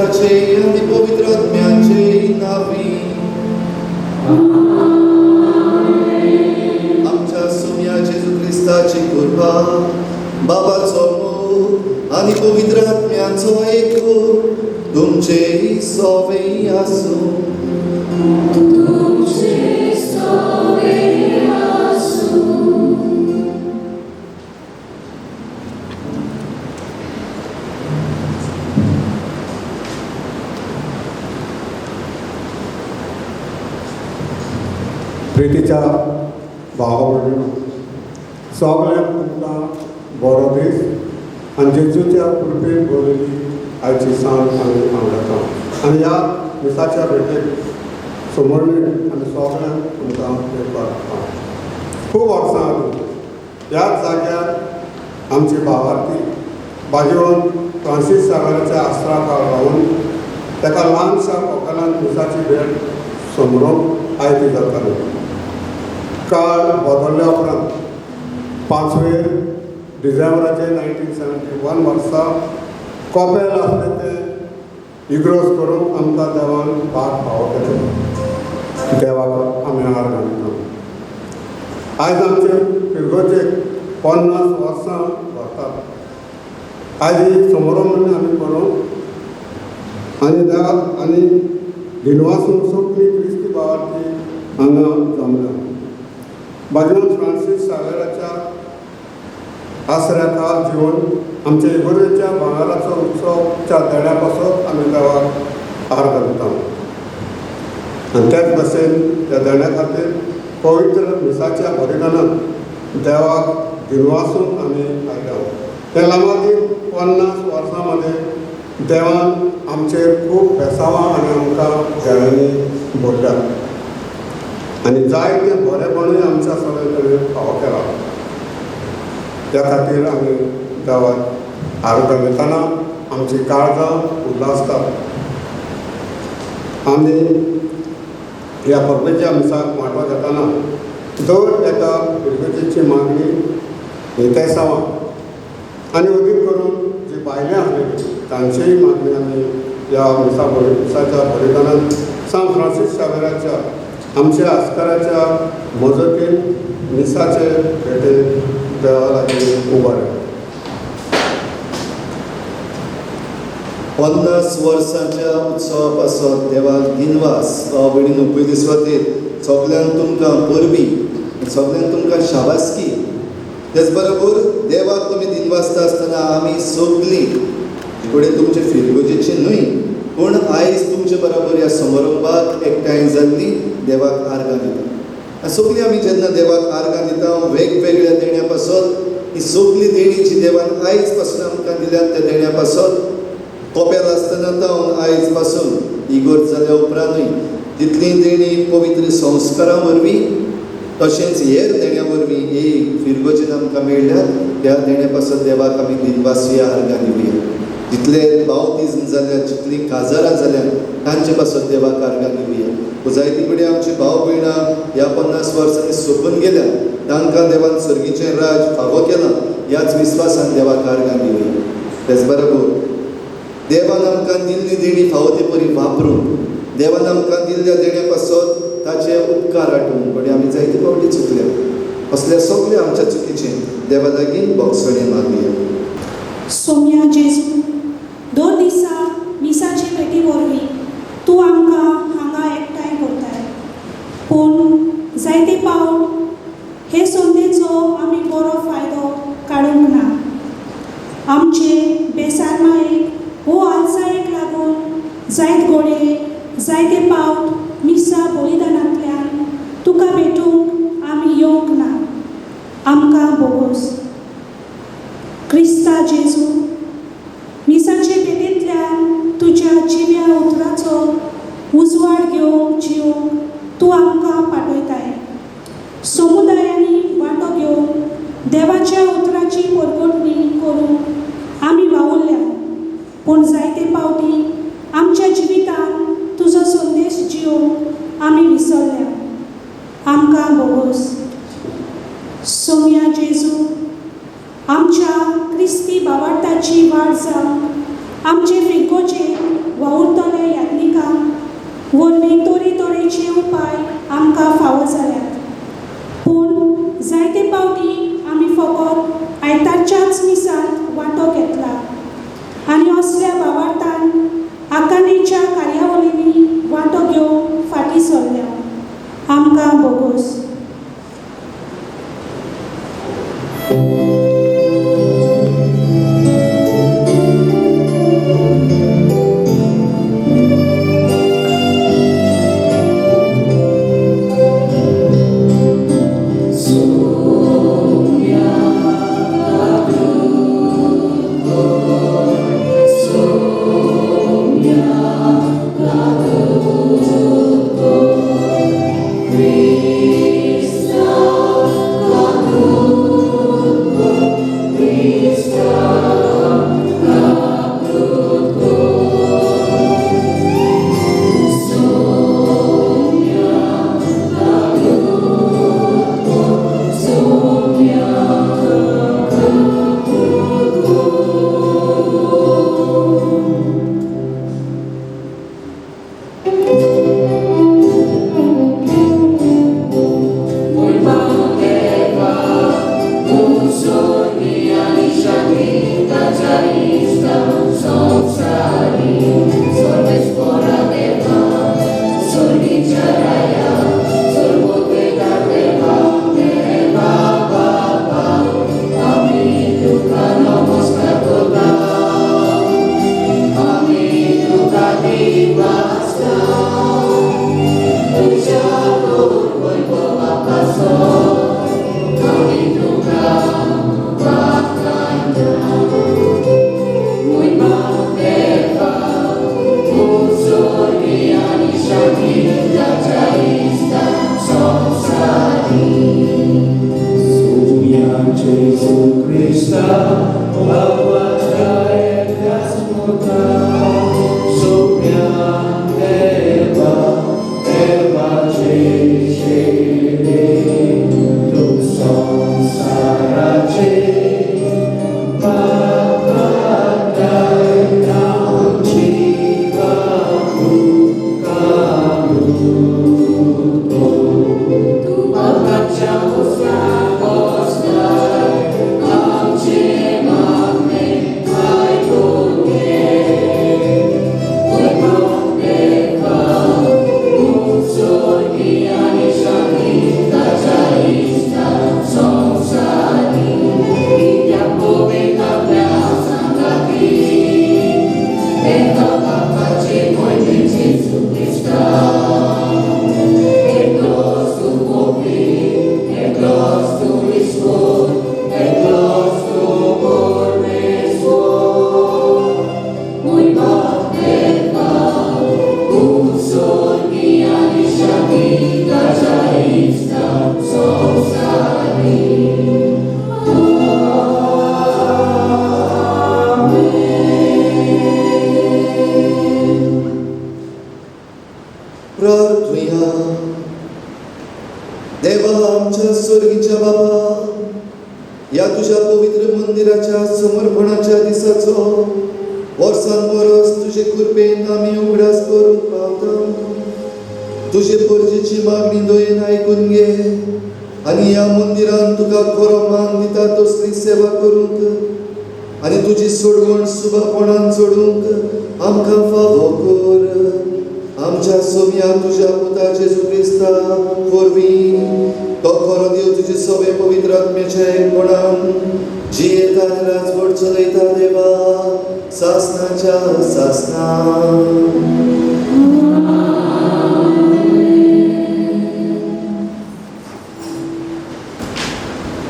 पुताचे आनी पवित्र आत्म्याचे नांवी. आमच्या सोम्या जेजू क्रिस्ताची कृपा, बाबाचो मोग आनी पवित्र आत्म्याचो एकू तुमचे सोवे आसूं. प्रितीच्या भावा भयणीनो, सगळ्यांक तुमकां बरो दीस आनी जेजूच्या कृपेन भरिल्ली आयची सांज आमी आवडटा. आनी ह्या मिसाच्या भेटेक समोरणे आमी सगळ्यांक तुमकां येवपाक. खूब वर्सां आदीं ह्याच जाग्यार आमची भावार्थी बाजीवन फ्रांसीस सागराच्या आसरा रावन ताका ल्हानशा कोकणांत मिसाची भेट समरोवंक आयती जाताली. काळ बदलल्या उपरांत 5 डिसेंबराचे 1971 वर्सा कॉपेल आसलें तें इग्रोज करूंक आमकां देवान भाग फावो केलो. देवाक आमी हार घालता. आयज आमचे फिरगोजेक 50 वर्सां भरतात. आयज ही समारंभ आमी करूंक आनी देवाक आनी दिनवासून सगळीं क्रिस्ती भावार्थी हांगा जमल्या. बाजून फ्रांसीस सागराच्या आसऱ्या जिवन आमच्या इगोरेच्या भांगराचो उत्सवच्या देण्या पासत आमी देवाक हार घालता. आनी त्याच भशेन त्या देण्या खातीर पवित्र मिसाच्या बलिदानात देवाक दिनवासून आमी आयल्या. त्या लामाती 50 वर्सां मदें देवान आमचेर खूब बेसांवां आनी आमकां देण्यांनी भरल्यात आनी जायते बरेपणूय आमच्या सगळे कडेन फावो केला. त्या खातीर आमी देवाक हार घालतना आमची काळजां उल्हासतात. आमी ह्या परबेच्या मिसाक वांटो घेतना दर एका फिरगजेची मागणी नितेसांवां आनी अदीक करून जी बायलें आसली तांचीय मागणी आमी ह्या मिसाच्या बलिदानान सांत फ्रांसीस शावेराच्या आमच्या आस्काराच्या मजतीन मिसाचे भेटेक देवा लागीं उबारले. 50 वर्सांच्या उत्सवा पासत देवाक दिनवास. भाव भयणीनो, पयले सुवातेर सगल्यांक तुमकां परबीं, सगल्यांक तुमकां शाबासकी. तेच बरोबर देवाक तुमी दिनवासता आसतना आमी सगलीं कडेन तुमचे फिरगोजेची न्हय पूण आयज तुमचे बरोबर ह्या समारंभाक एकठांय जाल्ली देवाक आर्गां दिता. आनी सगलीं आमी जेन्ना देवाक आर्गां दिता वेगवेगळ्या देण्या पासत, ही सगली देणी जी देवान आयज पासून आमकां दिल्यात त्या देण्या पासत कोपेल आसतना तावन आयज पासून इगोर्ज जाल्या उपरांतूय तितली देणी पवित्र संस्कारां वरवीं तशेंच हेर देण्या वरवीं एक फिरगोजेन आमकां मेळ्ळ्यात त्या देण्या पासत देवाक आमी दिनवासुया, आर्गां दिवया. जितले बावतिज्म जाल्या, जितलीं काजारां जाल्या तांचे पासत देवाक आर्गां दिवया. जायते कडेन आमची भाव भयणां ह्या 50 वर्सांनी सोंपून गेल्या तांकां देवान सर्गीचें राज फावो केलां ह्याच विस्वासान देवाक आर्गां दिवया. तेच बरोबर देवान आमकां दिल्ली देणी फावो ते परी वापरून देवान आमकां दिल्ल्या देण्या पासत ताचे उपकार आठोवन घडये आमी जायते फावटी चुकल्या असल्या सगल्या आमच्या चुकीचें देवा लागीं बोगसणें मागया. सोम्या जेजू, दर दिसा मिसाचे भेटी वरवीं तूं आमकां हांगा एकठांय करताय, पूण जायते पावट हे संदेचो आमी बरो फायदो काडूंक ना. आमचे बेसारमायेक वो आलसायेक लागून जायत घडये जायते पावट मिसा बलिदानांतल्यान तुका भेटूंक आमी येवंक ना. आमकां बोगोस क्रिस्ता जेजू, मिसाचे भेटींतल्यान तुज्या जिव्या उतराचो उजवाड घेवंक जिवंक तूं आमकां पाठयताय. समुदायांनी वांटो घेवन देवाच्या उतराची परगटणी करूंक आमी वावुरल्या, पूण जायते फावटी आमच्या जिवितांत तुजो संदेश जिवंक आमी विसरल्या. आमकां बोगोस सोम्या जेजू, आमच्या क्रिस्ती भावार्थाची वाड जावंक आमचे फिरगोजेक वावुरतले याज्ञिकांक वरवीं तरेतरेचे उपाय आमकां फावो जाल्यात. पूण जायते पावटी आमी फकत आयतारच्याच मिसांत वांटो घेतला आनी असल्या भावार्थान आकाणेच्या कार्यावळींनी वांटो घेवंक फाटीं सरल्या. आमकां भोगोस.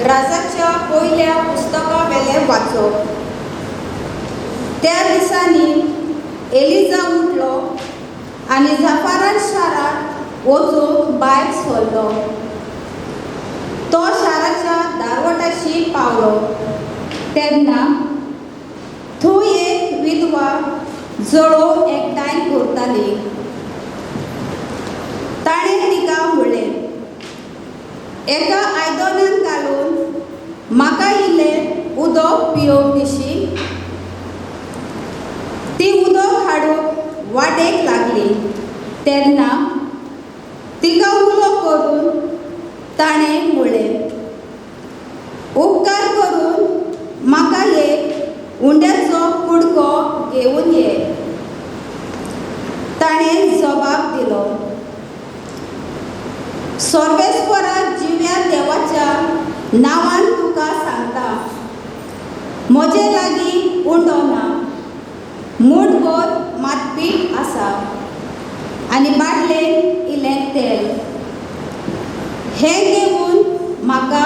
राजाच्या पयल्या पुस्तकावेलें वाचप. त्या दिसांनी एलिजा उठलो आनी जाफारान शारांत वचूंक भायर सरलो. तो शाराच्या दारवटाशी पावलो तेन्ना थंय एक विधवा जळोव एकठांय करताली. ताणें तिका म्हणलें, एका आयदनान घालून म्हाका इल्लें उदक पियोवंक दिशी. ती उदक हाडूंक वाटेक लागली तेन्ना तिका उलो करून ताणें म्हळें, उपकार करून म्हाका एक उंड्याचो कुडको घेवन ये. ताणें जबाब दिलो, सर्वेस्परा जिव्या देवाच्या नांवान तुका सांगता, म्हजे लागीं उंडो ना, मूठभर मातपीठ आसा आनी बाटलेन इल्लें तेल. हें घेवन म्हाका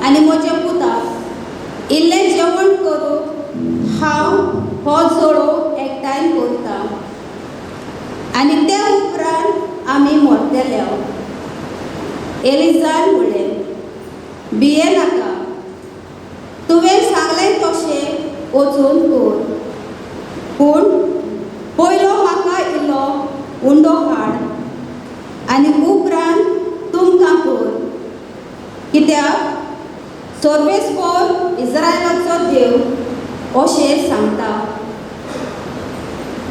आनी म्हज्या पुताक इल्लें जेवण करूंक हांव हो जोडो एकठांय करता आनी त्या उपरांत आमी मरतले. एलिजान म्हणलें, भिये नाका, तुवें सांगलें तशें वचून कर, पूण पयलो म्हाका इल्लो उंडो हाड आनी उपरांत तुमकां कर, कित्याक सर्वेस्पर इस्रायलाचो देव अशें सांगता,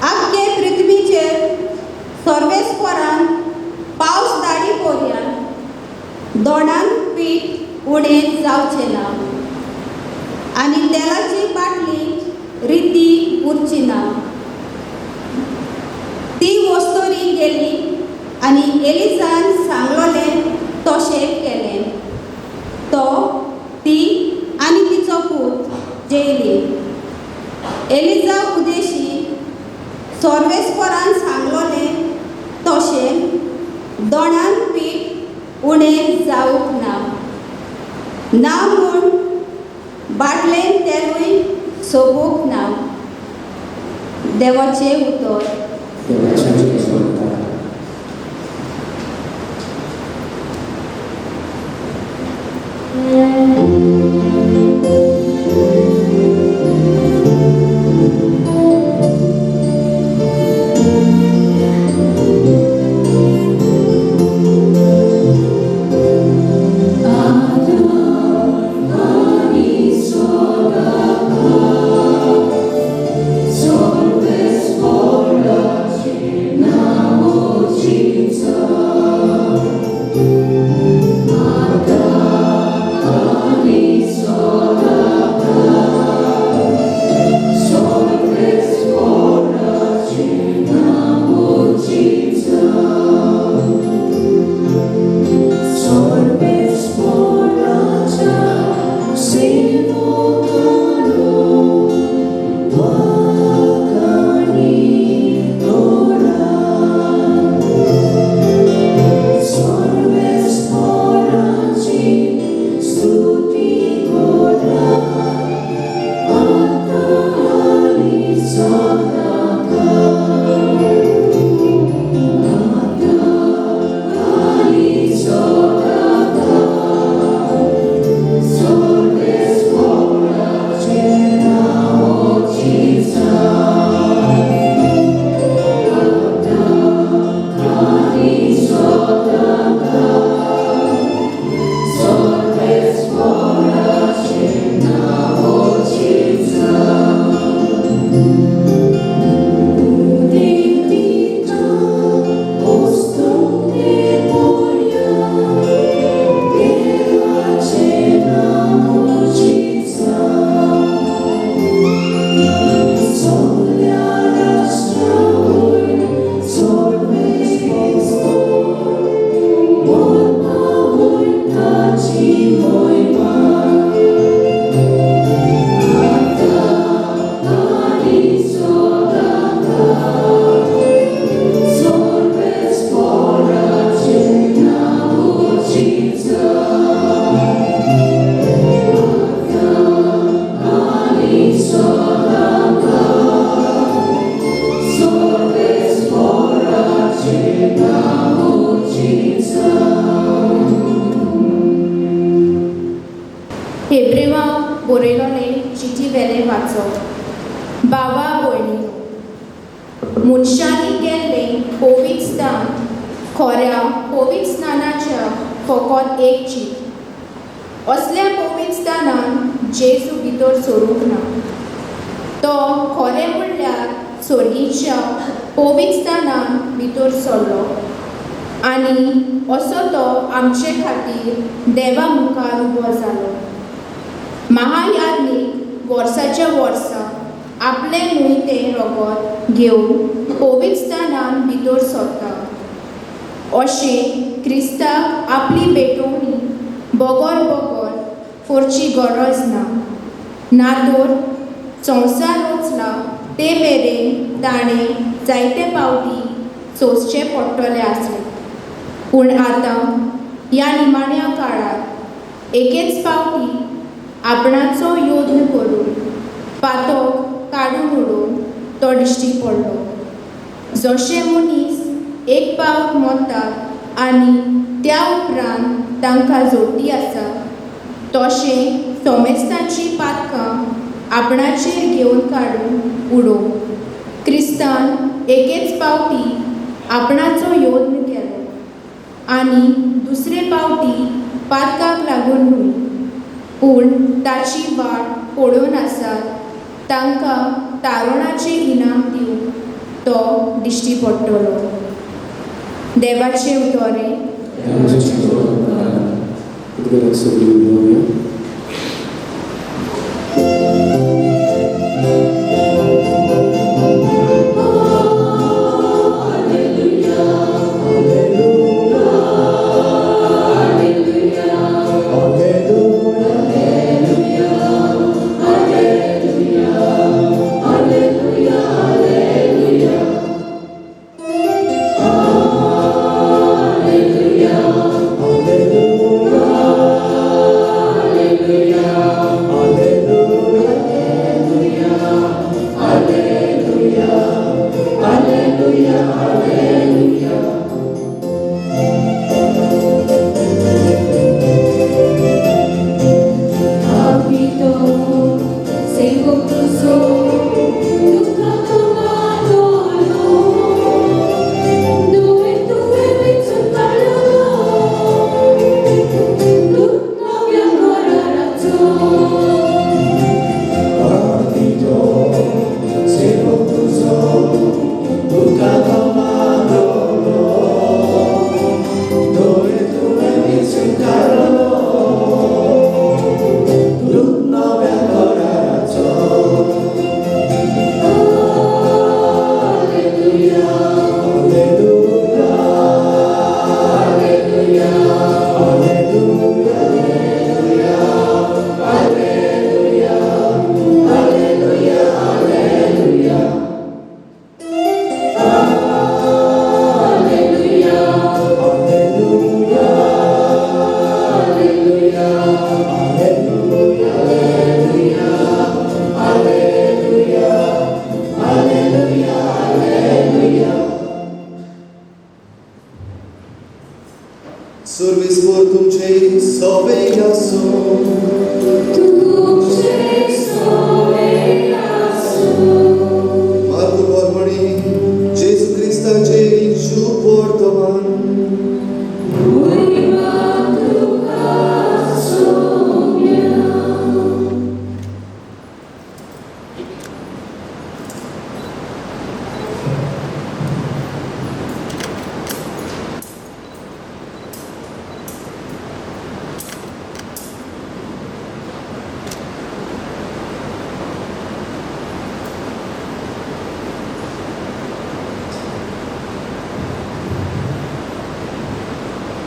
आख्खे पृथ्वीचेर सर्वेस्परान पावस धाडी पर्यंत दोणांत पीठ उणें जावचें ना आनी तेलाची बाटली रिती उरची ना. ती वस्तोरी गेली आनी एलिजान सांगलोलें तशें केलें. तो, ती आनी तिचो पूत जेयली. एलिजा उदेशी सर्वेस्परान सांगलोलें तशें दोणांत पीठ उणें जावंक ना, ना म्हूण बाटलेन तेलूय सोबूंक ना. देवाचें उतर. बाबा भयणीनो, मनशांनी केल्लें पवित्र दान खऱ्या पवित्र स्नानाच्या फकत एक चीत. असल्या पवित्र दानान जेजू भितर सरूंक ना. तो खरें म्हणल्यार सोर्गीच्या पवित्रस्थानांत भितर सरलो आनी असो तो आमचे खातीर देवा मुखार उबो जालो. महायाज्ञीक वर्साच्या वर्सा आपलें न्हय तें रगत घेवन पवित्रस्थानांत भितर सरता. अशें क्रिस्ताक आपली भेटवणी बगर बगर करची गरज ना, ना तर संवसार रचला ते मेरेन ताणें जायते पावटी सोंसचें पडटलें आसलें. पूण आतां ह्या निमाण्या काळार एकेच पावटी आपणाचो यत्न करून पातक काडून उडोवन तो दिश्टी पडलो. जशे मनीस एक पावट मरतात आनी त्या उपरांत तांकां जोडटी आसा, तशें समेस्तांची पातकां आपणाचेर घेवन काडून उडोवंक क्रिस्तान एकेच पावटी आपणाचो यत्न केलो आनी दुसरे पावटी पातकाक लागून न्हय, पूण ताची वाट पळोवन आसात तांकां तारुणाचें इनाम दिवन तो दिश्टी पडटलो. देवाचें उतरें.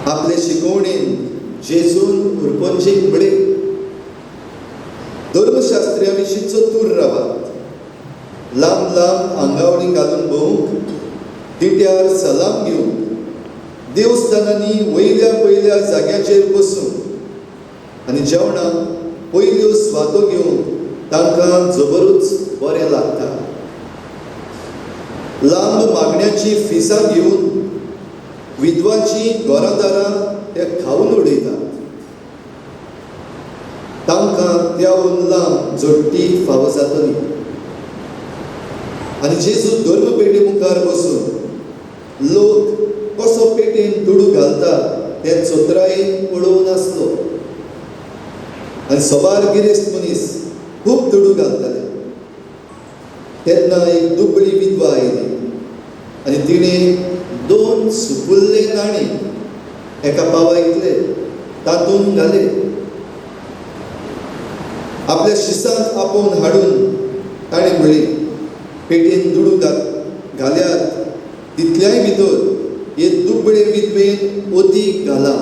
आपले शिकवणेन जेजून उरपंजीक म्हळें, धर्मशास्त्र्या विशीं चतूर रावात, लांब लांब आंगावणी घालून भोवंक, दिट्यार सलाम घेवंक, देवस्थानांनी वयल्या पयल्या जाग्याचेर बसूंक आनी जेवणाक पयल्यो स्वातो घेवंक तांकां जबरूच बरें लागता. लांब मागण्याची फिसां घेवन विधवाची घरादारां ते खावन उडयतात. तांकां त्याहून लांब जोडटी फावो जातली. आनी जेजू धर्मपेटे मुखार बसून लोक कसो पेटेन दुडू घालता ते चोत्रायेन पळोवन आसलो आनी सवार गिरेस्त मनीस खूब दुडू घालताले. तेन्ना एक दुबळी विधवा आयली आनी तिणें 2 सुपुल्ले नाणे एका पावा इतले तातूंत घाले. आपल्या शिसांत आपोवन हाडून ताणें म्हणलें, पेटेन दुडू घाल्यात तितल्याय भितर हे दुबळे विधवेन ओतीक घाला.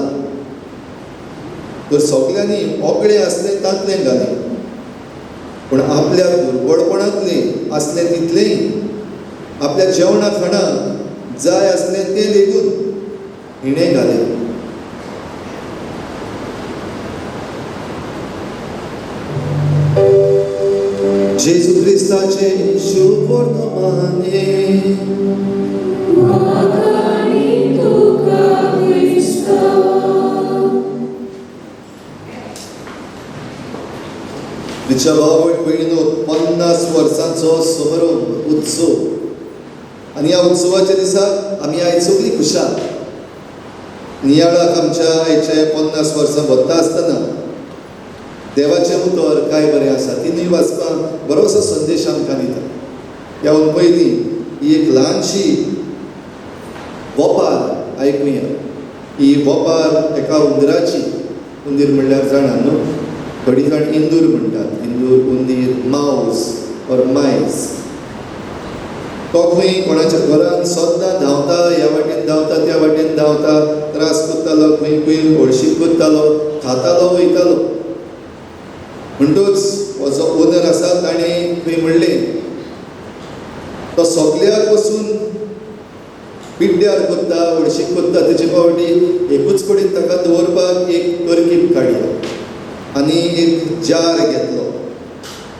तर सगल्यांनी ओगळे आसले तांतलें घालें, पूण आपल्या दुर्बळपणांतलें आसलें तितलेंय, आपल्या जेवणा खाणाक जाय आसलें तें लेगून हिणें घालें. जेजू क्रिस्ताचें शुभ वर्तमाने. तिच्या भाव भयणीनो, 50 वर्सांचो समारंभ उत्सव आनी ह्या उत्सवाच्या दिसाक आमी आयज सगळीं खुशाल. नियाळाक आमच्या आयचे 50 वर्सां वता आसतना देवाचें उतर काय बरें आसा तिनूय वाचपाक बरोसो संदेश आमकां दिता. ह्या पयलीं ही एक ल्हानशी वोपार आयकुया. ही वोपार एका उंदराची. उंदीर म्हणल्यार जाणा न्हू, थोडी जाण इंदूर म्हणटात, इंदूर, उंदीर, मावस ऑर मायस. तो खंय कोणाच्या घरान सद्दां धांवता, ह्या वाटेन धांवता, त्या वाटेन धांवता, त्रास करतालो, खंय खंय हळशीक करतालो, खातालो, वयतालो. म्हणटूच हो जो ओनर आसा ताणें खंय म्हणलें, तो सगल्याक वचून पिड्ड्यार करता, हळशीक करता, तेचे फावटी एकूच कडेन ताका दवरपाक एक तरकीब काडया आनी एक जार घेतलो.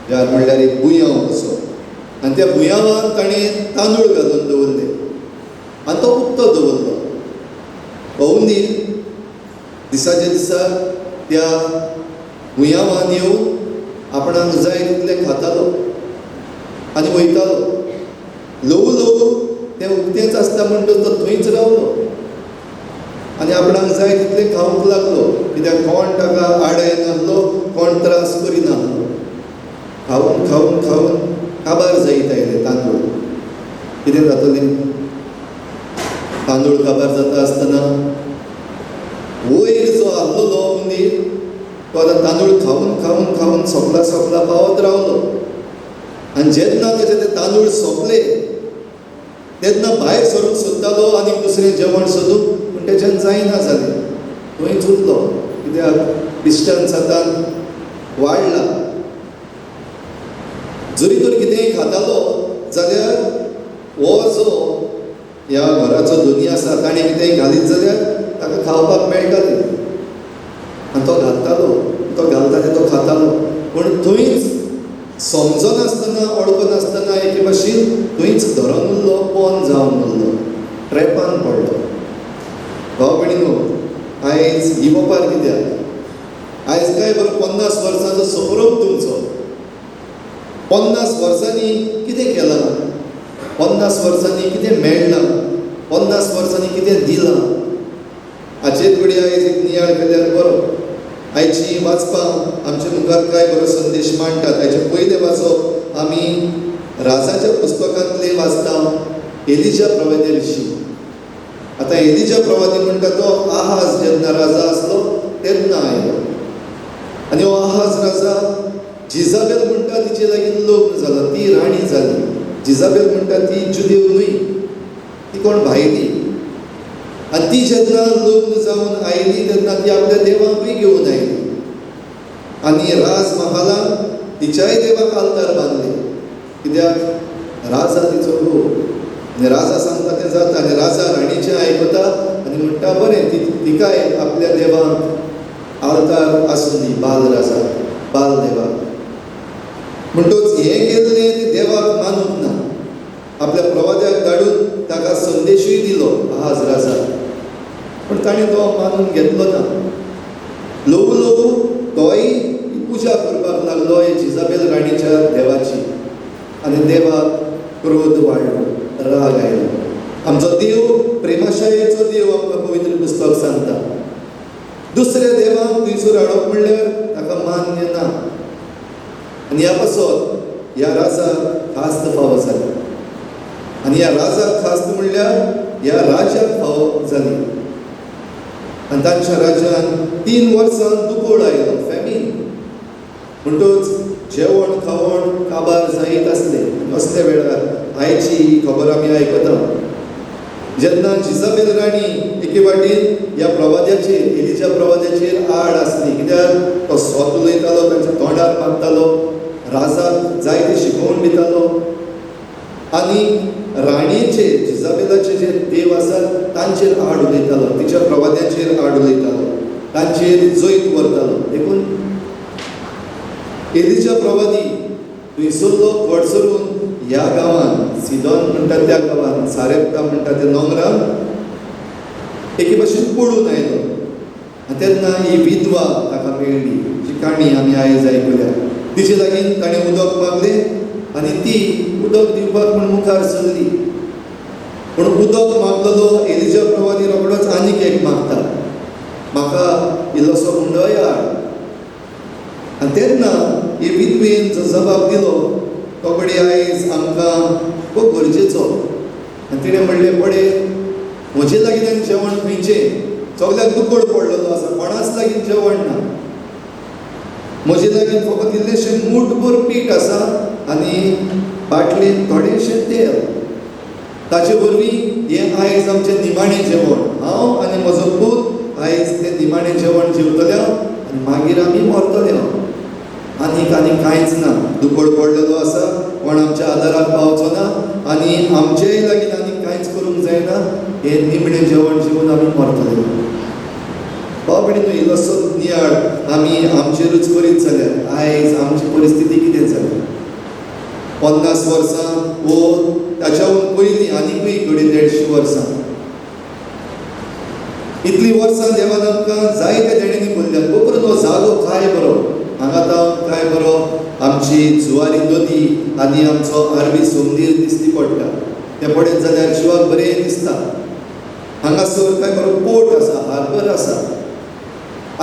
जार म्हणल्यार एक बुयांव कसो, आनी त्या बुयांवान ताणें तांदूळ घालून दवरले आनी तो उक्तो दवरलो. हो उंदीर दिसाच्या दिसा त्या बुयांवान येवन आपणाक जाय तितलें खातालो आनी वयतालो. ल्हवू ल्हवू तें उक्तेंच आसता म्हणटच तो थंयच रावलो आनी आपणाक जाय तितलें खावंक लागलो. कित्याक कोण ताका आडाय नासलो, कोण त्रास करिनासलो. खावन खावन खावन काबार जायत आयले तांदूळ. कितें जातलें तांदूळ काबार जाता आसतना वयर जो आहलोलो उंदीर तो आतां तांदूळ खावन खावन खावन सोंपला सोंपला पावत रावलो. आनी जेन्ना ताचे ते तांदूळ सोंपले तेन्ना भायर सरूंक सोदतालो आनी दुसरें जेवण सोदूंक, पूण तेच्यान जायना जालें, थंयच उरलो. कित्याक डिस्टन्स आतां वाडला. जरी तर कितेंय खातालो जाल्यार हो जो ह्या घराचो धनी आसा ताणें कितेंय घालीत जाल्यार ताका खावपाक मेळटालें आनी तो घालतालो, तो घालता तें तो खातालो. पूण थंयच समजनासतना, वळखनासतना एके भाशेन थंयच धरून उरलो, पोन जावन उरलो, ट्रॅपान पडलो. भाव भयणीनो, आयज ही वोपार कित्याक आयज काय बरो 50 वर्सांचो समारंभ तुमचो. 50 वर्सांनी कितें केलां, 50 वर्सांनी कितें मेळ्ळां, 50 वर्सांनी कितें दिलां, हाचेर घडये आयज एक नियाळ केल्यार बरो. आयची वाचपां आमचे मुखार काय बरो संदेश मांडटात. आयचें पयलें वाचप आमी राजाच्या पुस्तकांतलें वाचता, एलिजा प्रवाद्या विशीं. आतां एलिजा प्रवादी म्हणटा तो आहाज जेन्ना राजा आसलो तेन्ना आयलो आनी हो आहाज राजा जिजाबेल म्हणटा तिचे लागीं लग्न जाला, ती राणी जाली. जिजाबेल म्हणटा ती जुदेव न्हय, ती कोण भायली. आनी ती जेन्ना लग्न जावन आयली तेन्ना ती आपल्या देवाकूय घेवन आयली आनी राजमहालान तिच्याय देवाक आल्तार बांदले. कित्याक राजा तिचो घोव आनी राजा सांगता तें जाता आनी राजा राणीचें आयकता आनी म्हणटा बरें, तिकाय आपल्या देवाक आल्तार आसूं दी, बाल राजा, बाल देवाक. म्हणटच हें केल्लें तें देवाक मानूंक ना. आपल्या प्रवाद्याक धाडून ताका संदेशूय दिलो आहाज राजा, पूण ताणें तो मानून घेतलो ना. ल्हवू ल्हवू तोय पुजा करपाक लागलो हे जिजाबेल राणीच्या देवाची आनी देवाक क्रोध वाडलो, राग आयलो. आमचो देव प्रेमाशायेचो देव आमकां पवित्र पुस्तक सांगता. दुसऱ्या देवाक थंयसर हाडप म्हणल्यार ताका मान्य ना. आनी ह्या पासत ह्या राजाक खास्त फावो जाली आनी ह्या राजाक खास्त म्हणल्यार ह्या राजाक फावो जाली. आनी तांच्या राज्यान 3 वर्सां दुकोळ आयलो, फेमीन. म्हणटूच जेवण खावण काबार जायत आसलें. असल्या वेळार आयची ही खबर आमी आयकता जेन्ना जिजाबेल राणी एके वाटेन ह्या प्रवाद्याचेर, एलिच्या प्रवाद्याचेर आड आसली, कित्याक तो सोत उलयतालो, तांच्या तोंडार मारतालो, राजाक जायते शिकोवन दितालो आनी राणयेचेर, जिजाबेलाचे जे देव आसात तांचेर आड उलयतालो, तिच्या प्रवाद्याचेर आड उलयतालो, तांचेर जैत व्हरतालो. देखून एलिच्या प्रवादी थंयसरलो कडसरून ह्या गांवान, सिदोन म्हणटा त्या गांवान, सारेप्ता म्हणटा त्या दोंगरान एके भाशेन पळून आयलो. आनी तेन्ना ही विधवा ताका मेळ्ळी, जी काणी आमी आयज आयकल्या. तिचे लागीं ताणें उदक मागलें आनी ती उदक दिवपाक म्हूण मुखार सरली. पूण उदक मागलेलो एलिजा प्रवादी रोखडोच आनीक एक मागता, म्हाका इल्लोसो मुंडोय हाड. आनी तेन्ना हे विधवेन जो जबाब दिलो तो घडये आयज आमकां खूब गरजेचो. आनी तिणें म्हणलें, पळय म्हजे लागीं आनी जेवण खंयचें, सगल्याक दुकोळ पडलेलो आसा, कोणाच लागीं जेवण ना, म्हजे लागीं फकत इल्लेशें मूठभर पीठ आसा आनी बाटलेन थोडेशें तेल, ताचे वरवीं हें आयज आमचें निमाणें जेवण, हांव आनी म्हजो पूत आयज तें निमाणें जेवण जेवतले आनी मागीर आमी मरतले, आनीक आनी कांयच ना, दुकोळ पडलेलो आसा, कोण आमच्या आदाराक पावचो ना आनी आमचेय लागीं आनीक कांयच करूंक जायना, हें निमणें जेवण जेवन आमी मरतले. बाबडी न्हय, इल्लोसो नियाळ आमी आमचेरूच करीत जाल्यार आयज आमची परिस्थिती कितें जाल्या. 50 वर्सां वो ताच्याहून पयलीं आनीकूय घडये 150 वर्सां, इतलीं वर्सां देवान आमकां जायत्या देण्यांनी भरल्यात. करून हो जागो काय बरो, हांगा जावन काय बरो आमची जुवारी नदी आनी आमचो आरबी सोमदीर दिसती पडटा, तें पळयत जाल्यार जिवाक बरें दिसता. हांगासर काय बरो पोर्ट आसा, हार्बर आसा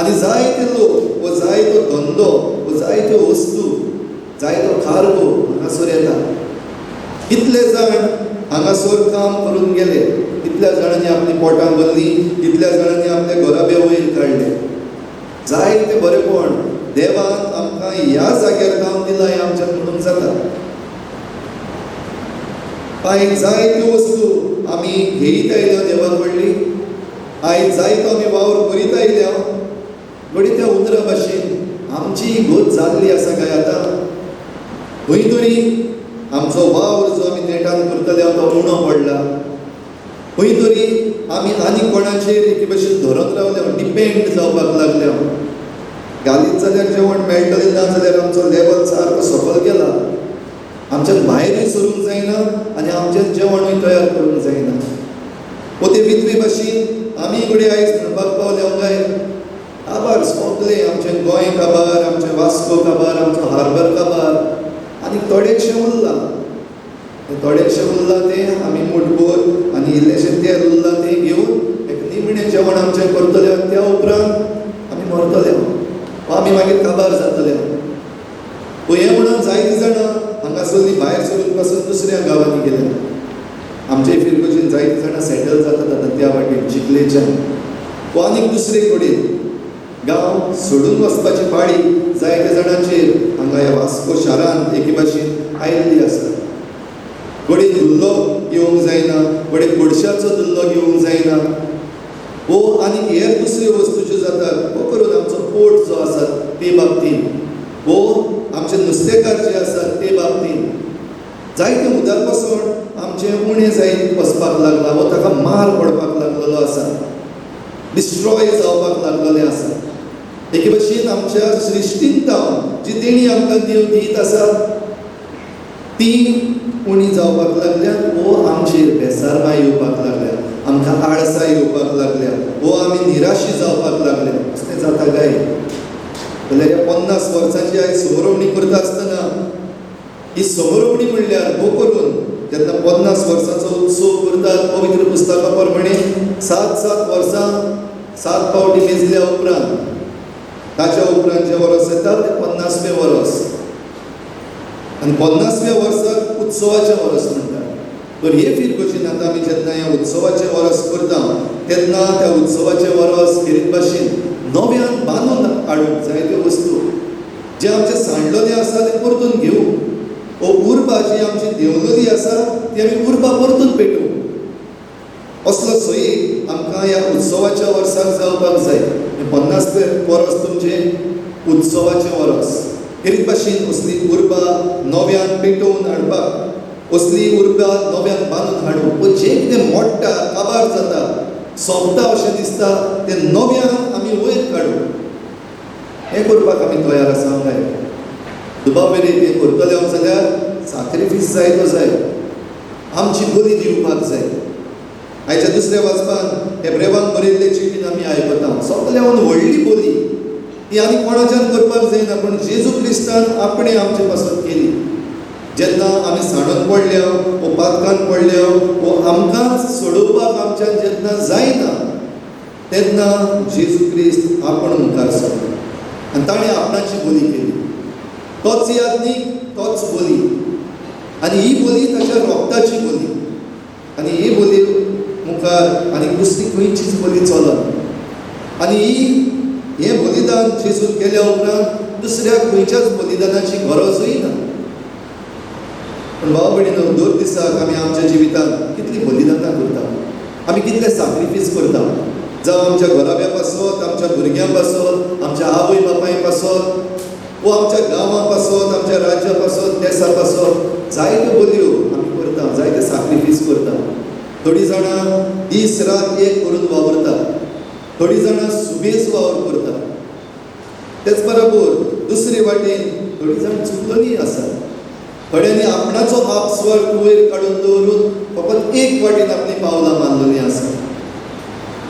आनी जायते लोक वो जायतो धंदो वो जायत्यो वस्तू, जायतो कार्गो हांगासर येता. कितले जाण हांगासर काम करून गेले, कितल्या जाणांनी आपली पोटां भरलीं, कितल्या जाणांनी आपले घराबे वयर काडले. जायते बरेपण देवान आमकां ह्या जाग्यार जावन दिलां हें आमच्यान म्हणूंक जाता. आयज जायत्यो वस्तू आमी घेयत आयल्या देवा कडली, आयज जायतो आमी वावर करीत आयल्या. घडये त्या उतरा भाशेन आमची गत जाल्ली आसा काय आतां, खंय तरी आमचो वावर जो आमी नेटान करतले तो उणो पडला, खंय तरी आमी आनी कोणाचेर एके भशेन धरून रावल्या, डिपेंड जावपाक लागल्या. घालीत जाल्यार जेवण मेळटलें, ना जाल्यार आमचो लेवल सारको सकयल गेला, आमच्यान भायरूय सरूंक जायना आनी आमच्यान जेवणूय तयार करूंक जायना. वो ते विधवे भाशेन आमी घडये आयज म्हणपाक पावल्या काय काबार सोंपलें आमचें गोंय काबार, आमचें वास्को काबार, आमचो हार्बर काबार, आनी थोडेशें उरलां, थोडेशें उरलां तें आमी मुठभर आनी इल्लेशें तेल उरलां तें घेवन एक निमणें जेवण आमचें करतले आनी त्या उपरांत आमी मरतले वा आमी मागीर काबार जातले. हें म्हणून जायतीं जाणां हांगासरलीं भायर सरून पासून दुसऱ्या गांवांनी गेल्या. आमचे फिरगोजेन जायतीं जाणां सेटल जातात आतां त्या वाटेन चिखलेच्यान वा आनीक दुसरे कडेन गांव सोडून वचपाची पाळी जायत्या जाणांचेर हांगा ह्या वास्को शारांत एके भाशेन आयिल्ली आसा. घडये धुल्लो घेवंक जायना, घडये गोडशाचो धुल्लो घेवंक जायना वो आनीक हेर दुसऱ्यो वस्तू ज्यो जातात वो करून आमचो पोट जो आसा ते बाबतींत वो आमचे नुस्तेकार जे आसात ते बाबतींत जायते उदरपसण आमचें उणें जायत वचपाक लागला वो ताका मार पडपाक लागलेलो आसा, डिस्ट्रॉय जावपाक लागलेलें आसा. एके भशेन आमच्या सृश्टींत जी देणी आमकां देव दीत आसा ती उणी जावपाक लागल्या वो आमचेर बेसारमाय येवपाक लागल्या, आमकां आळसाय येवपाक लागल्या वो आमी निराशी जावपाक लागल्या. असलें जाता काय जाल्यार ह्या 50 वर्सांची आयज समरोवणी करता आसतना ही समरोवणी म्हणल्यार हो करून जेन्ना 50 वर्सांचो उत्सव करतात पवित्र पुस्तका प्रमाणे 7-7 वर्सां 7 पावटी मेजल्या उपरांत ताच्या उपरांत जें वर्स येता तें 50वें वर्स. आनी 50व्या वर्साक उत्सवाचें वर्स म्हणटात. तर हे फिरगोशीन आतां आमी जेन्ना ह्या उत्सवाचें वर्स करता तेन्ना त्या उत्सवाचें वर्स खेरीत भाशेन नव्यान बांदून हाडूंक जायत्यो वस्तू जे आमचे सांडलेले आसा ते परतून घेवंक, वो उर्बा जी आमची देंवलेली आसा ती आमी उर्बा परतून पेटोवंक, असलो सोयी आमकां ह्या उत्सवाच्या वर्साक जावपाक जाय. हें 50वें वर्स तुमचें उत्सवाचें वर्स. खेरीत भाशेन असली उर्बा नव्यान पेटोवन हाडपाक, असली उर्बा नव्यान बांदून हाडूंक, वो जें कितें मोडटा, काबार जाता, सोंपता अशें दिसता तें नव्यान आमी वयर काडूं. हें करपाक आमी तयार आसा काय? दुबाव मेरेन हें करतले हांव जाल्यार साक्रिफीस जाय तो जाय, आमची बली दिवपाक जाय. आयच्या दुसऱ्या वाचपान हेब्रेवांक बरयल्ले चिटीन आमी आयकता सगळ्यान व्हडली बोली ती आनी कोणाच्यान करपाक जायना, पूण जेजू क्रिस्तान आपणें आमचे पासत केली. जेन्ना आमी सांडून पडल्या वो पातकान पडल्या वो आमकां सोडोवपाक आमच्यान जेन्ना जायना तेन्ना जेजू क्रिस्त आपण मुखार सरलो आनी ताणें आपणाची बोली केली. तोच यादनीक, तोच बोली, आनी ही बोली ताच्या रोगताची बोली, आनी ही बोली मुखार आनी दुसरी खंयचीच बोली चलना. आनी ही हें बलिदान जेजून केल्या उपरांत दुसऱ्या खंयच्याच बलिदानाची गरजूय ना. पूण भाव भयणीनो, दर दिसाक आमी आमच्या जिवितांत कितलीं बलिदानां करता, आमी कितले साक्रिफीस करता, जावं आमच्या घराब्या पासत, आमच्या भुरग्यां पासत, आमच्या आवय बापाय पासत, वो आमच्या गांवां पासत, आमच्या राज्या पासत, देसा पासत जायत्यो बोलयो आमी करता, जायते साक्रिफीस करता. थोडीं जाणां दीस रात एक करून वावुरता, थोडीं जाणां सुबेज वावर करता, तेच बरोबर दुसरे वाटेन थोडीं जाण चुकलेलीं आसा. थोड्यांनी आपणाचो आपस्वर वयर काडून दवरून फकत एक वाटेन आपलीं पावलां मारलेलीं आसा.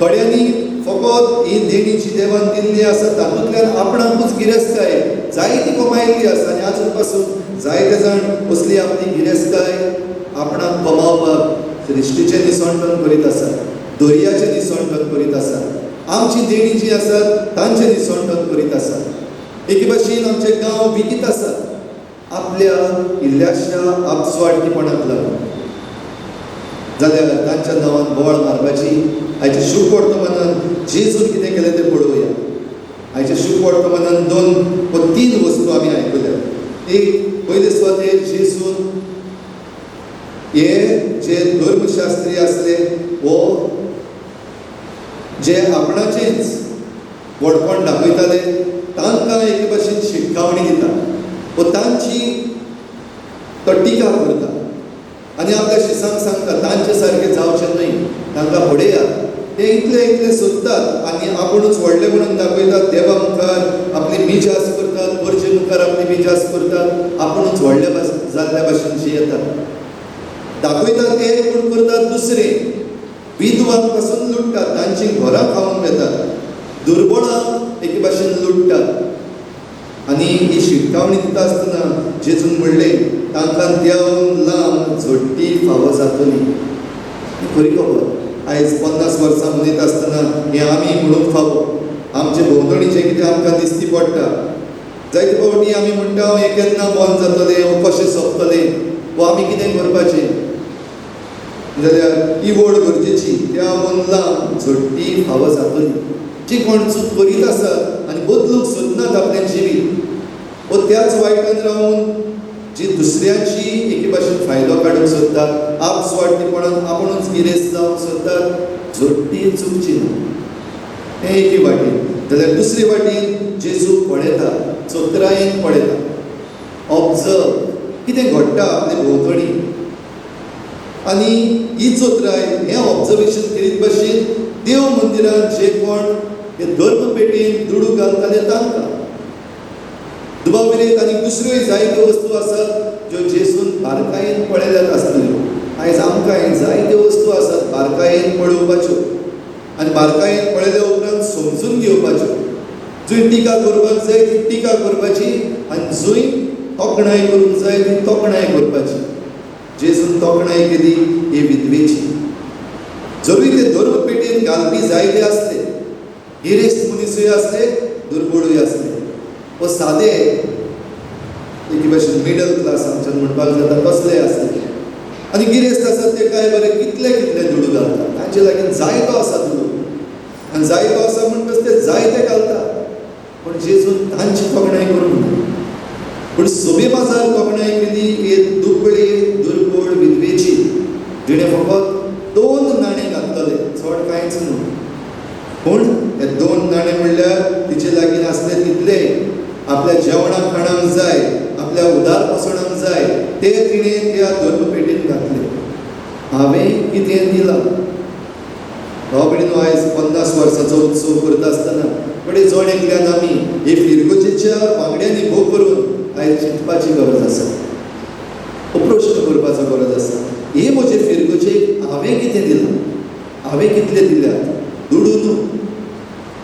थोड्यांनी फकत ही देणी जी देवान दिल्ली आसा तातूंतल्यान आपणाकूच गिरेस्तकाय जायती कमायल्ली आसा, आनी आजून पासून जायते जाण असली आपली गिरेस्तकाय आपणाक कमावपाक सृश्टीचें निसणटन करीत आसा, दर्याचें निसणटन करीत आसा, आमची देणी जी आसात तांचें निसणटन करीत आसा. एके भाशेन आमचे गांव विकीत आसात आपल्या इल्ल्याश्या आपस्वार्थीपणाक लागून. जाल्यार तांच्या नांवान बोवाळ मारपाची. आयच्या शुभ वर्तमानान जेजून कितें केलें तें पळोवया. आयच्या शुभ वर्तमानान 2 वा 3 वस्तू आमी आयकल्या. एक, पयले सुवातेर जेजून हे जे धर्मशास्त्री आसले वो जे आपणाचेंच व्हडपण दाखयताले तांकां एके भाशेन शिटकावणी दिता वो तांची तो टिका करता आनी आपल्या शिसांक सांगता तांचे सारकें जावचें न्हय, तांकां पळयात, ते इतले इतले सोदतात आनी आपुणूच व्हडले म्हणून दाखयतात, देवा मुखार आपली मिजास करतात, गरजे मुखार आपली मिजास करतात, आपुणूच व्हडले जाल्ल्या भाशेन जियेतात, दाखयतात ते पूण करतात दुसरे. विधवांक पासून लुट्टात, तांचीं घरां खावन वेतात, दुर्बळांक एके भाशेन लुट्टात. आनी ही शिटकावणी दिता आसतना जेजून म्हणलें तांकां देंवन लांब झडटी फावो जातली. ही खरी खबर. आयज 50 वर्सां मनयता आसतना हें आमी म्हणूंक फावो. आमचे भोंवतणी जें कितें आमकां दिसती पडटा, जायते फावटी आमी म्हणटा हें केन्ना बंद जातलें वो कशें सोंपतलें वो आमी कितें करपाचें, जाल्यार ही व्हड गरजेची त्या लांब झडटी फावो जातली. जी कोण चूक करीत आसात आनी बदलूंक सोदनात आपलें जिवीत वो त्याच वायटान रावून जी दुसऱ्याची एके भाशेन फायदो काडूंक सोदतात, आपस्वार्थीपणान आपुणूच गिरेस्त जावंक सोदतात, झडटी चुकची ना. हें एके वाटेन. जाल्यार दुसरे वाटेन जेजू पळयता, चतुरायेन पळयता, ऑब्जर्व कितें घडटा आपले भोंवतणी, आनी ही चतुराय हें ऑब्जर्वेशन करीत भाशेन देव मंदिरांत जे कोण हे धर्मपेटीन दुडू घालताले तांकां दुबाव विरयत आनी दुसऱ्योय जायत्यो वस्तू आसात ज्यो जेजून बारकायेन पळयल्यात आसतल्यो. आयज आमकांय जायत्यो वस्तू आसात बारकायेन पळोवपाच्यो आनी बारकायेन पळयल्या उपरांत समजून घेवपाच्यो. जंय टिका करपाक जाय ती टिका करपाची आनी जंय तोखणाय करूंक जाय ती तोखणाय करपाची. जेजून तोखणाय केली ही विधवेची. जरूय ते धर्मपेटीन घालपी जायते आसले, गिरेस्त मनीसूय आसले, दुर्बळूय आसले, वो सादे एके एक भाशेन मिडल क्लास आमच्यान म्हणपाक जाता तसले आसले आनी गिरेस्त आसात ते काय बरे कितले कितले दुडू घालतात, तांचे लागीं जायतो आसा दुडू आनी जायतो आसा म्हणटच ते जायते घालतात. पूण जेजून तांची तोखणाय करूंक ना, पूण सभे माजार तोखणाय केली एक दुबळी दुर्बळ विधवेची, जिणें फकत 2 नाणे घातलेले, चड कांयच न्हू. पूण हे 2 नाणे म्हणल्यार तिचे लागीं आसले तितले आपल्या जेवणाक खाणाक जाय, आपल्या उदार पोसणाक जाय, ते तिणें त्या धर्मपेटीन घातले. हांवें कितें दिलां? भाव भयणीनो, आयज 50 वर्सांचो उत्सव करता आसतना फुडें जण एकल्यान आमी हे फिरगोजेच्या वांगड्यांनी भोव करून आयज चिंतपाची गरज आसा, हो प्रश्न करपाचो गरज आसा, हे म्हजे फिरगोजेक हांवें कितें दिलां, हांवें कितले दिल्यात? दुडू न्हू,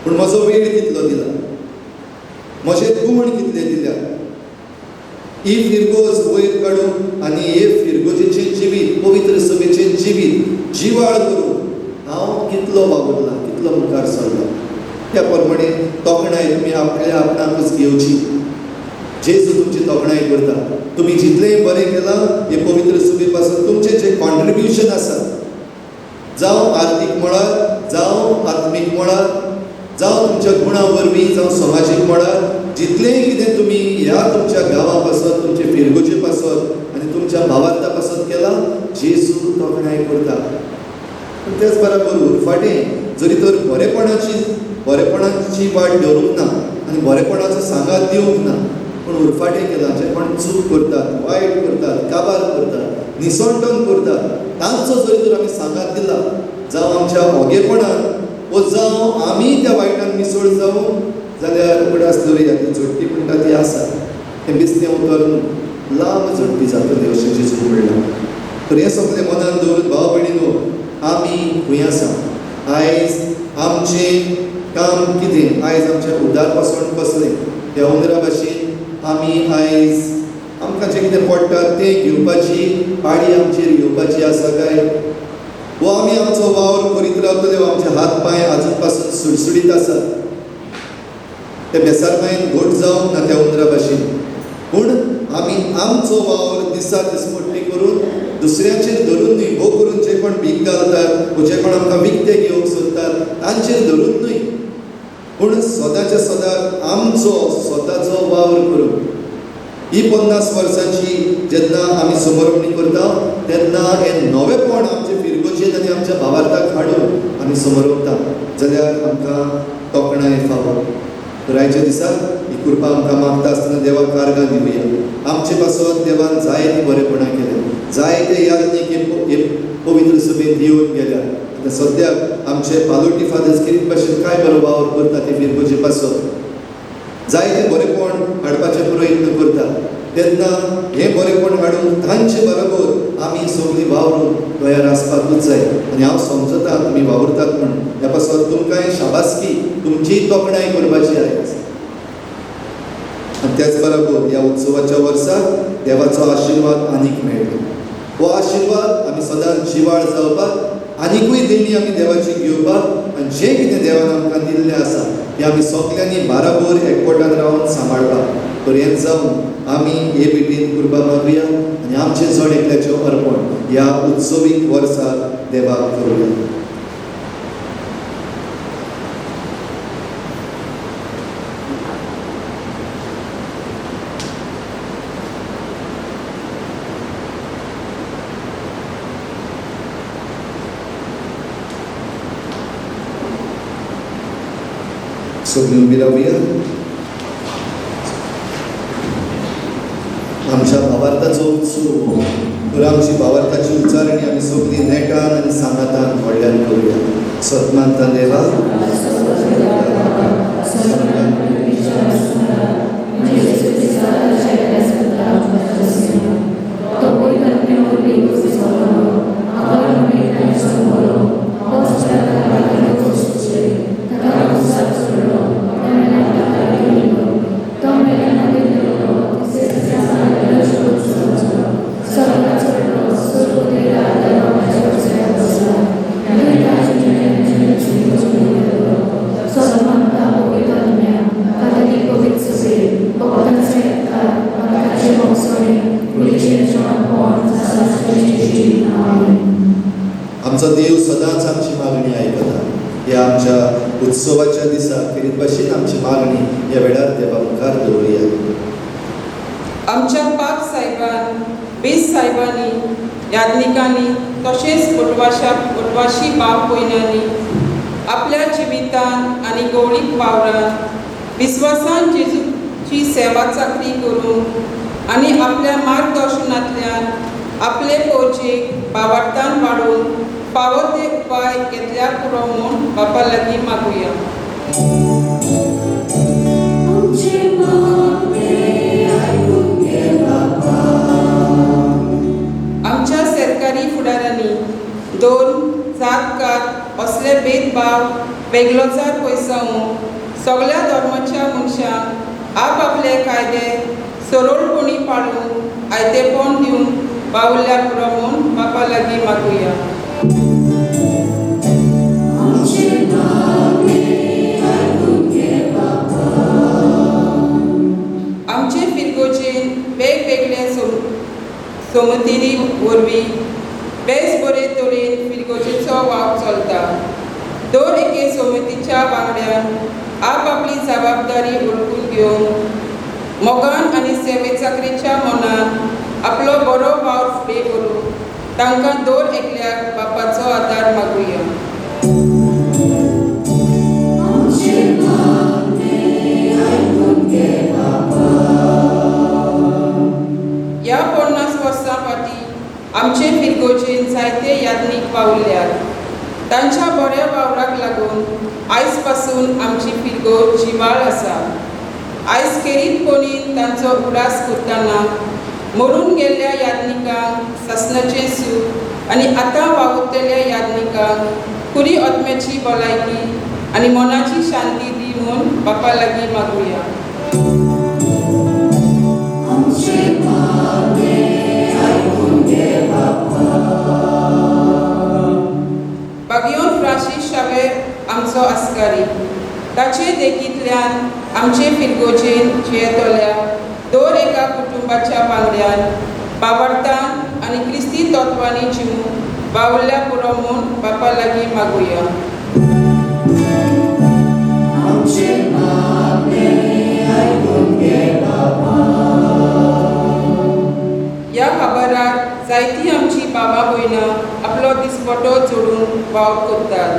पूण म्हजो वेळ कितलो दिला, म्हजे गुण कितले दिल्यात? ही फिरगोज वयर काडून आनी हे फिरगोजेचें जिवीत, पवित्र सभेचें जिवीत जिवाळ करून हांव कितलो वावुरला, कितलो मुखार सरला. त्या प्रमाणे तोखणाय तुमी आपल्या आपणाकूच घेवची. जेजू तुमची तोखणाय करता, तुमी जितलें बरें केलां हे पवित्र सभे पासून तुमचें जें कॉन्ट्रिब्युशन आसा, जावं आर्थीक मळार, जावं आत्मीक मळार, जावं तुमच्या गुणा वरवीं, जावं समाजीक मळार, जितलेंय कितें तुमी ह्या तुमच्या गांवा पासत, तुमचे फिरगोजे पासत आनी तुमच्या भावार्था पासत केलां, जेजू तोखणाय करता. पूण त्याच बराबर उरफाटें जरी तर बरेपणाची वाट धरूंक ना आनी बरेपणाचो सांगात दिवंक ना, पूण उरफाटें केलां, जे कोण चूक करतात, वायट करतात, काबार करतात, निसणटन करतात, तांचो जरी तर आमी सांगात दिला, जावं आमच्या ओगेपणान वो जावं आमी त्या वायटान मिसळ जावं, जाल्यार उगडास दवरुया ती झोडटी म्हणटा ती आसा, तें बेस्तें उतर न्हू, लांब झोडटी जातली अशें जेजून म्हणलां. तर हें सगळें मनान दवरून भाव भयणीनो, आमी खंय आसा, आयज आमचें काम कितें, आयज आमचें उदार पासण कसलें, त्या उंदरा भाशेन आमी आयज आमकां जें कितें पडटा तें घेवपाची पाळी आमचेर घेवपाची आसा काय, वो आमी आमचो वावर करीत रावतले, आमचे हात पांय आजून पासून सुडसुडीत आसात, ते बेसारमायेन घट जावंक ना त्या उंदरा भाशेन. पूण आमी आमचो वावर दिसा दिसपट्टी करून दुसऱ्यांचेर धरून न्हय, हो करून जे कोण भीक घालतात वो जे कोण आमकां विकते घेवंक सोदतात तांचेर धरून न्हय, पूण सदांच्या सदां आमचो स्वताचो वावर करून ही 50 वर्सांची जेन्ना आमी समर्पणी करता तेन्ना हें नवेपण आमचे फिरगोजेन आनी आमच्या भावार्थाक हाडून आमी समर्पता, जाल्यार आमकां तोखणाय फावो. तर आयच्या दिसाक ही कृपा आमकां मागता आसतना देवाक कारगां दिवया. आमचे पासत देवान जायतीं बरेपणां केल्या, जायते याज्ञीक हे पवित्र सभेंत येवन गेल्या. आतां सद्याक आमचे पालोटी फादर्स कितें भाशेन काय बरो वावर करता ते फिरगोजे पासत, जायते बरेपण हाडपाचे प्रयत्न करता, तेन्ना हें बरेपण हाडूंक तांचे बरोबर आमी सगळीं वावरूंक तयार आसपाकूच जाय. आनी हांव समजता तुमी वावुरतात म्हूण, ह्या पासत तुमकांय शाबासकी, तुमची तोखणाय करपाची आयज. आनी त्याच बरोबर ह्या उत्सवाच्या वर्साक देवाचो आशिर्वाद आनीक मेळटलो. हो आशिर्वाद आमी सदांच जिवाळ जावपाक, आनिकूय देणी आमी देवाची घेवपाक, आनी जें कितें देवान आमकां दिल्लें आसा तें आमी सगल्यांनी बाराबर एकवटान रावन सांबाळपाक. तर हें जावन आमी हे भेटीन कृपा मागुया आनी आमचें जण एकल्याचें अर्पण ह्या उत्सवीक वर्साक देवाक करुया. सगळीं उबी रावया. आमच्या भावार्थाचो उत्सव, तर आमची भावार्थाची उच्चारणी आमी सगळीं नेटान आनी सांगातान व्हडल्यान करुया. सतमानता देवा, Bogdan आमचो देव सदांच आमची मागणी आयकता. ह्या आमच्या उत्सवाच्या दिसा खेरीत भाशेन आमची मागणी ह्या वेळार देवा मुखार दवरुया. आमच्या पाप साहेबान, बेस साहेबांनी, याज्ञिकांनी तशेंच पोटवाशी बाप भयणांनी आपल्या जिवितान आनी गवळीक वावरान विस्वासान जेजूची सेवा चाकरी करून आनी आपल्या मार्गदर्शनांतल्यान आपले फौजेक बावार्थान वाडोवन फावो ते उपाय घेतल्यार पुरो म्हूण बापा लागीं मागुया. आमच्या सरकारी फुडारांनी दोन जात कात असले भेदभाव वेगळोचार पयसावून सगळ्या धर्माच्या मनशांक आपआपले कायदे सरळपणी पाळून आयतेपण दिवन बावुल्ल्या पुरो म्हूण बापा लागीं मागुया. आमचे फिरगोजेन वेगवेगळे समितींनी वरवीं बेस बरे तरेन फिरगोजेचो वावर चलता. दर एके समितीच्या वांगड्यान आपआपली जबाबदारी वळखून घेवन मोगान आनी सेवे चाकरेच्या मनान आपलो बरो वावर फुडें व्हरूंक तांकां दर एकल्याक बापाचो आदार मागुया. ह्या 50 वर्सां फाटीं आमचे फिरगोजेन जायते याज्ञीक पावल्यात. तांच्या बऱ्या वावराक लागून आयज पासून आमची फिरगोज जिवाळ आसा. आयज खेरीतपणी तांचो उडास करतना मरून गेल्ल्या याज्ञिकांक सासणाचें सूख आनी आतां वावुरतल्या याज्ञिकांक पुरी आत्म्याची भलायकी आनी मनाची शांती दी म्हूण बापा लागीं मागुया. बागियोन फ्रांसीस शावेर आमचो आस्कारी, ताचे देखींतल्यान आमचे फिरगोजेन जियेतल्या दर एका कुटुंबाच्या वांगड्यान बावडतान आनी क्रिस्ती तत्वांनी जिवून बावुल्ल्या पुरो म्हूण बापा लागीं मागुया. ह्या खबरार जायतीं आमची बाबा भयणां आपलो दिसपटो जोडून वावर करतात.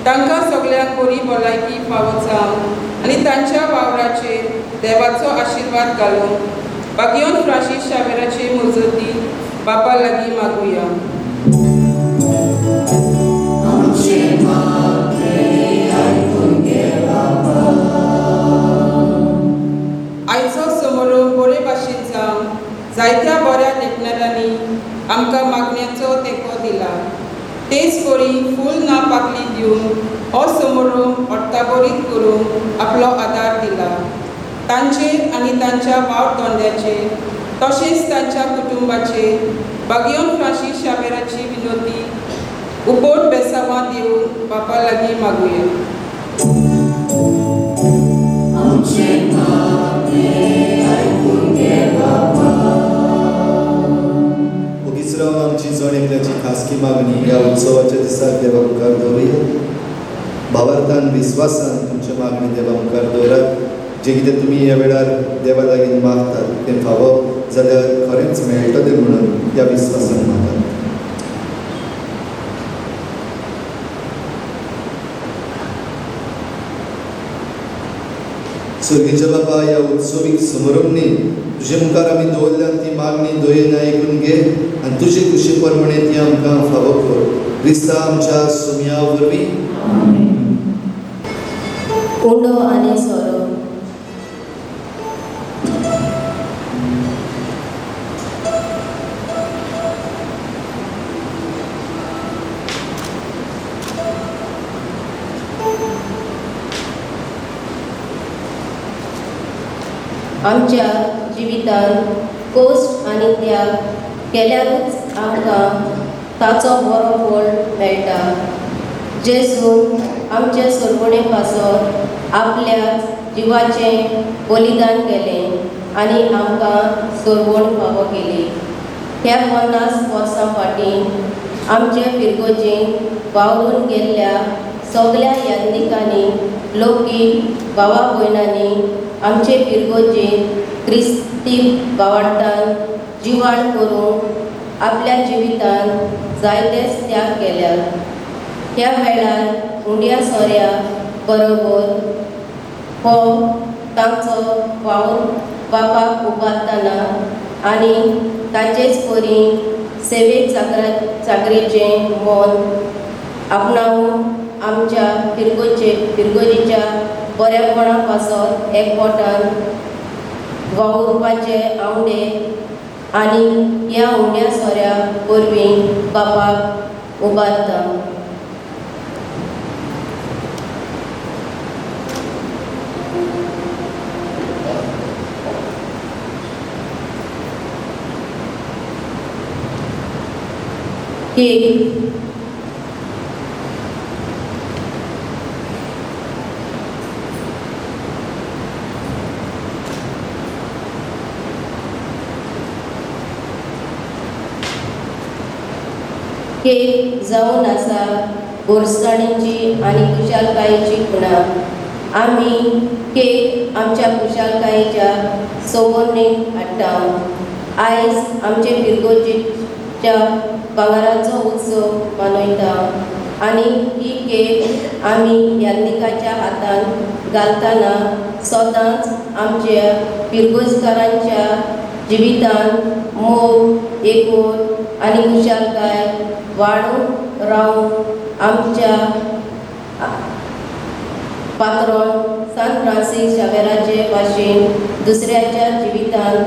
तांकां सगल्यांक बरी भलायकी फावो जावन आनी तांच्या वावराचेर देवाचो आशिर्वाद घालून बागियोन फ्रांसीस शावेराचे मजती बापा लागीं मागुया. आयचो समारोह बरे भाशेन जावन जायत्या बऱ्या देखणाऱ्यांनी आमकां मागण्याचो तेंको दिला. तेच परी फूल ना पाकली दिवन हो समारोह अर्थाबरीत करूंक आपलो आदार दिला. तांचेर आनी तांच्या वावर धंद्याचेर तशेंच तांच्या कुटुंबाचेर बागियोन फ्रांसीस शावेराची विनोदी उपोट बेसावां दिवन बापा लागीं मागुया. ओगीच रावन आमची जण एकल्याची खासगी मागणी ह्या उत्सवाच्या दिसाक देवा मुखार दवरुया. भावार्थान विस्वासान तुमची मागणी देवा मुखार दवरात. जें कितें तुमी ह्या वेळार देवा लागीं मागतात तें फावो जाल्यार खरेंच मेळटलें म्हणून ह्या विस्वासान मागतात. सर्गीच्या बाबा, ह्या उत्सवीक समारंभनी तुजे मुखार आमी दवरल्यान ती मागणी दयेन आयकून घे आनी तुजे खुशी प्रमाणे ती आमकां फावो कर. क्रिस्ता आमच्या सुमया वरवीं. उंडो आनी सोरो. आमच्या जिवितांत कश्ट आनी त्याग केल्यारूच आमकां ताचो बरो फळ मेळटा. जेजून आमचे सोरवणे पासत आपल्या जिवाचें बलिदान केलें. आनी आमकां सोरवण फावो केली. ह्या 50 वर्सां फाटीं आमचे फिरगोजेक वावरून गेल्ल्या सगल्या याज्ञिकांनी, लोकीक भावा भयणांनी आमचे फिरगोजेक क्रिस्ती भावार्थान जिवाळ करूंक आपल्या जिवितान जायतेच त्याग केल्यात. ह्या वेळार उंड्या सोऱ्या बरोबर हो तांचो वावर बापाक उबारतना आनी ताचेच परी सेवेक चाकरेचें मन आपणावन आमच्या फिरगोजेच्या बऱ्यापणा पासत एकवटान वावुरपाचे आवडे आनी ह्या उंड्या सोऱ्या वरवीं बापाक उबारता. केक केक जावन आसा गोरसाणीची आनी खुशालकायेची खुणा. आमी केक आमच्या खुशालकायेच्या सवरणीक हाडटा. आयज आमचे फिरगोजेच्या भांगराचो उत्सव मनयता आनी ही केक आमी याज्ञिकाच्या हातान घालतना सदांच आमच्या फिरगोजकारांच्या जिवितान मोग, एकवट आनी खुशालकाय वाडून रावून आमच्या पात्रोन सान फ्रांसीस शावेराचे भाशेन दुसऱ्याच्या जिवितान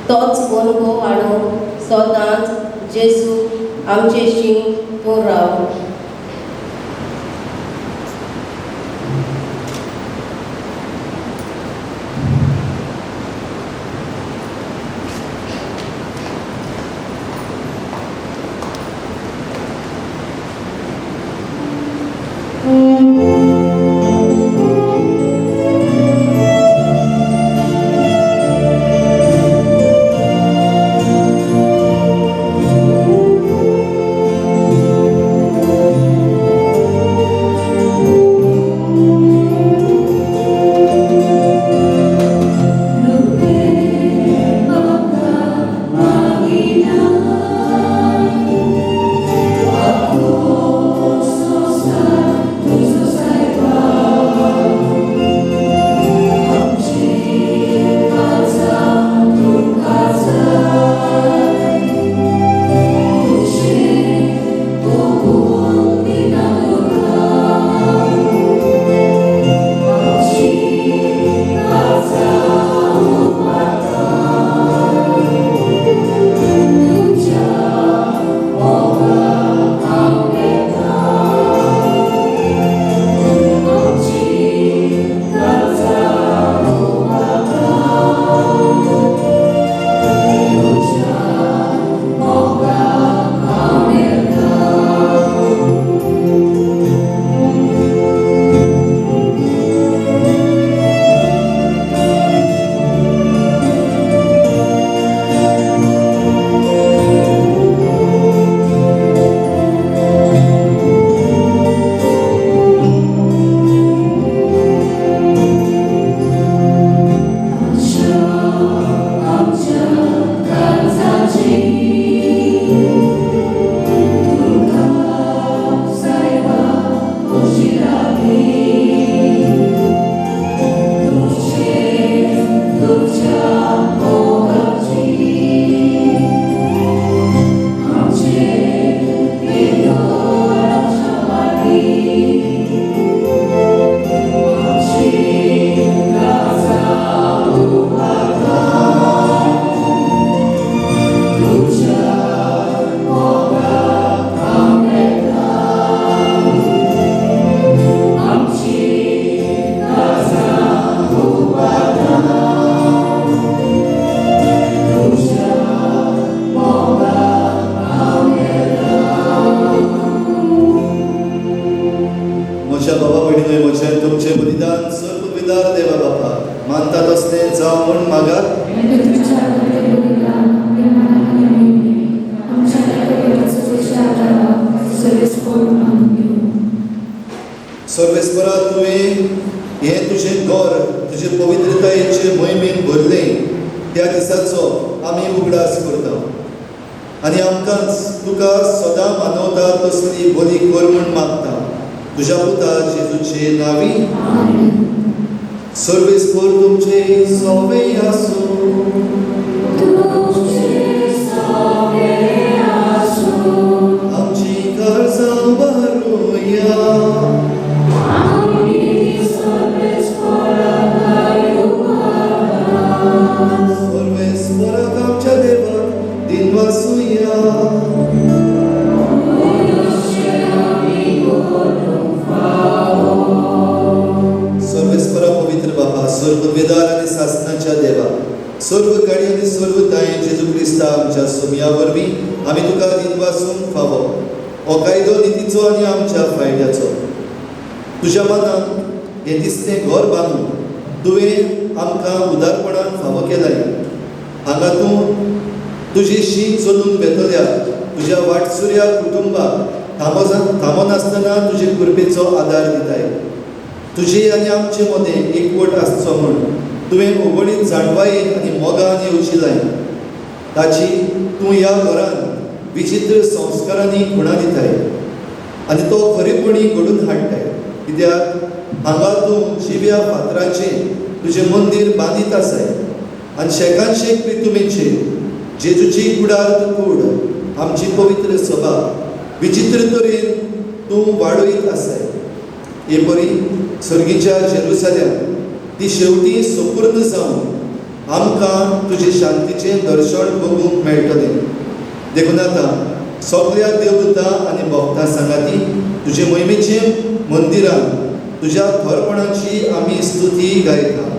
तोच अनुभव हाडून सदांच जेजू आमचेशी तूं राव. सर्वेस्परा, तुवें हें तुजें घर तुजे पवित्रतायेचे मोहिमेन भरलें त्या दिसाचो आमी उगडास करता आनी आमकांच तुका सदां मानवता तसली बरी कर म्हूण मागता तुज्या पुता जेजूचे नांवी. सर्वेस्पर तुमचे सोवे आसूं. आमची काळजां भरुया. सर्वेस्पराक आमच्या देवाक दिनवासुया. सर्वेस्परा पवित्र बापा, सर्व वेदार आनी सासनाच्या देवा, सर्व काळी आनी सर्व ताये जेजू क्रिस्ता आमच्या सोमया वरवीं आमी तुका दिनवासूंक फावो. हो कायदो नितीचो आनी आमच्या फायद्याचो. तुज्या मनान हें दिसतें घर बांदून तुवें आमकां उदारपणान फावो केलाय. हांगा तूं तुजी शीत चलून वेतल्या तुज्या वाटसुऱ्या कुटुंबाक थांबो नासतना तुजे कृपेचो आदार दिताय. तुजे आनी आमचे मदें एकवट आसचो म्हूण तुवें उगडीत जाणवायेन आनी मोगान येवची लाय. ताची तूं ह्या घरान विचित्र संस्कारांनी खुणा दिताय आनी तो खरेपणी घडून हाडटाय. कित्याक हांगा तूं जिव्या फातराचें तुजें मंदीर बांदीत आसाय आनी शेकान शेक प्रितुमेचेर जेजूची कुडार तूं कूड आमची पवित्र सभा विचित्र तरेन तूं वाडयत आसाय. हे परी सर्गीच्या जेरुसाल्याक ती शेवटी संपूर्ण जावन आमकां तुजे शांतीचें दर्शन बघूंक मेळटलें. देखून आतां सगल्या देवदूतां आनी भक्तां सांगाती तुजे मोहिमेचे मंदिरान तुज्या थोरपणाची आमी स्तुती गायता.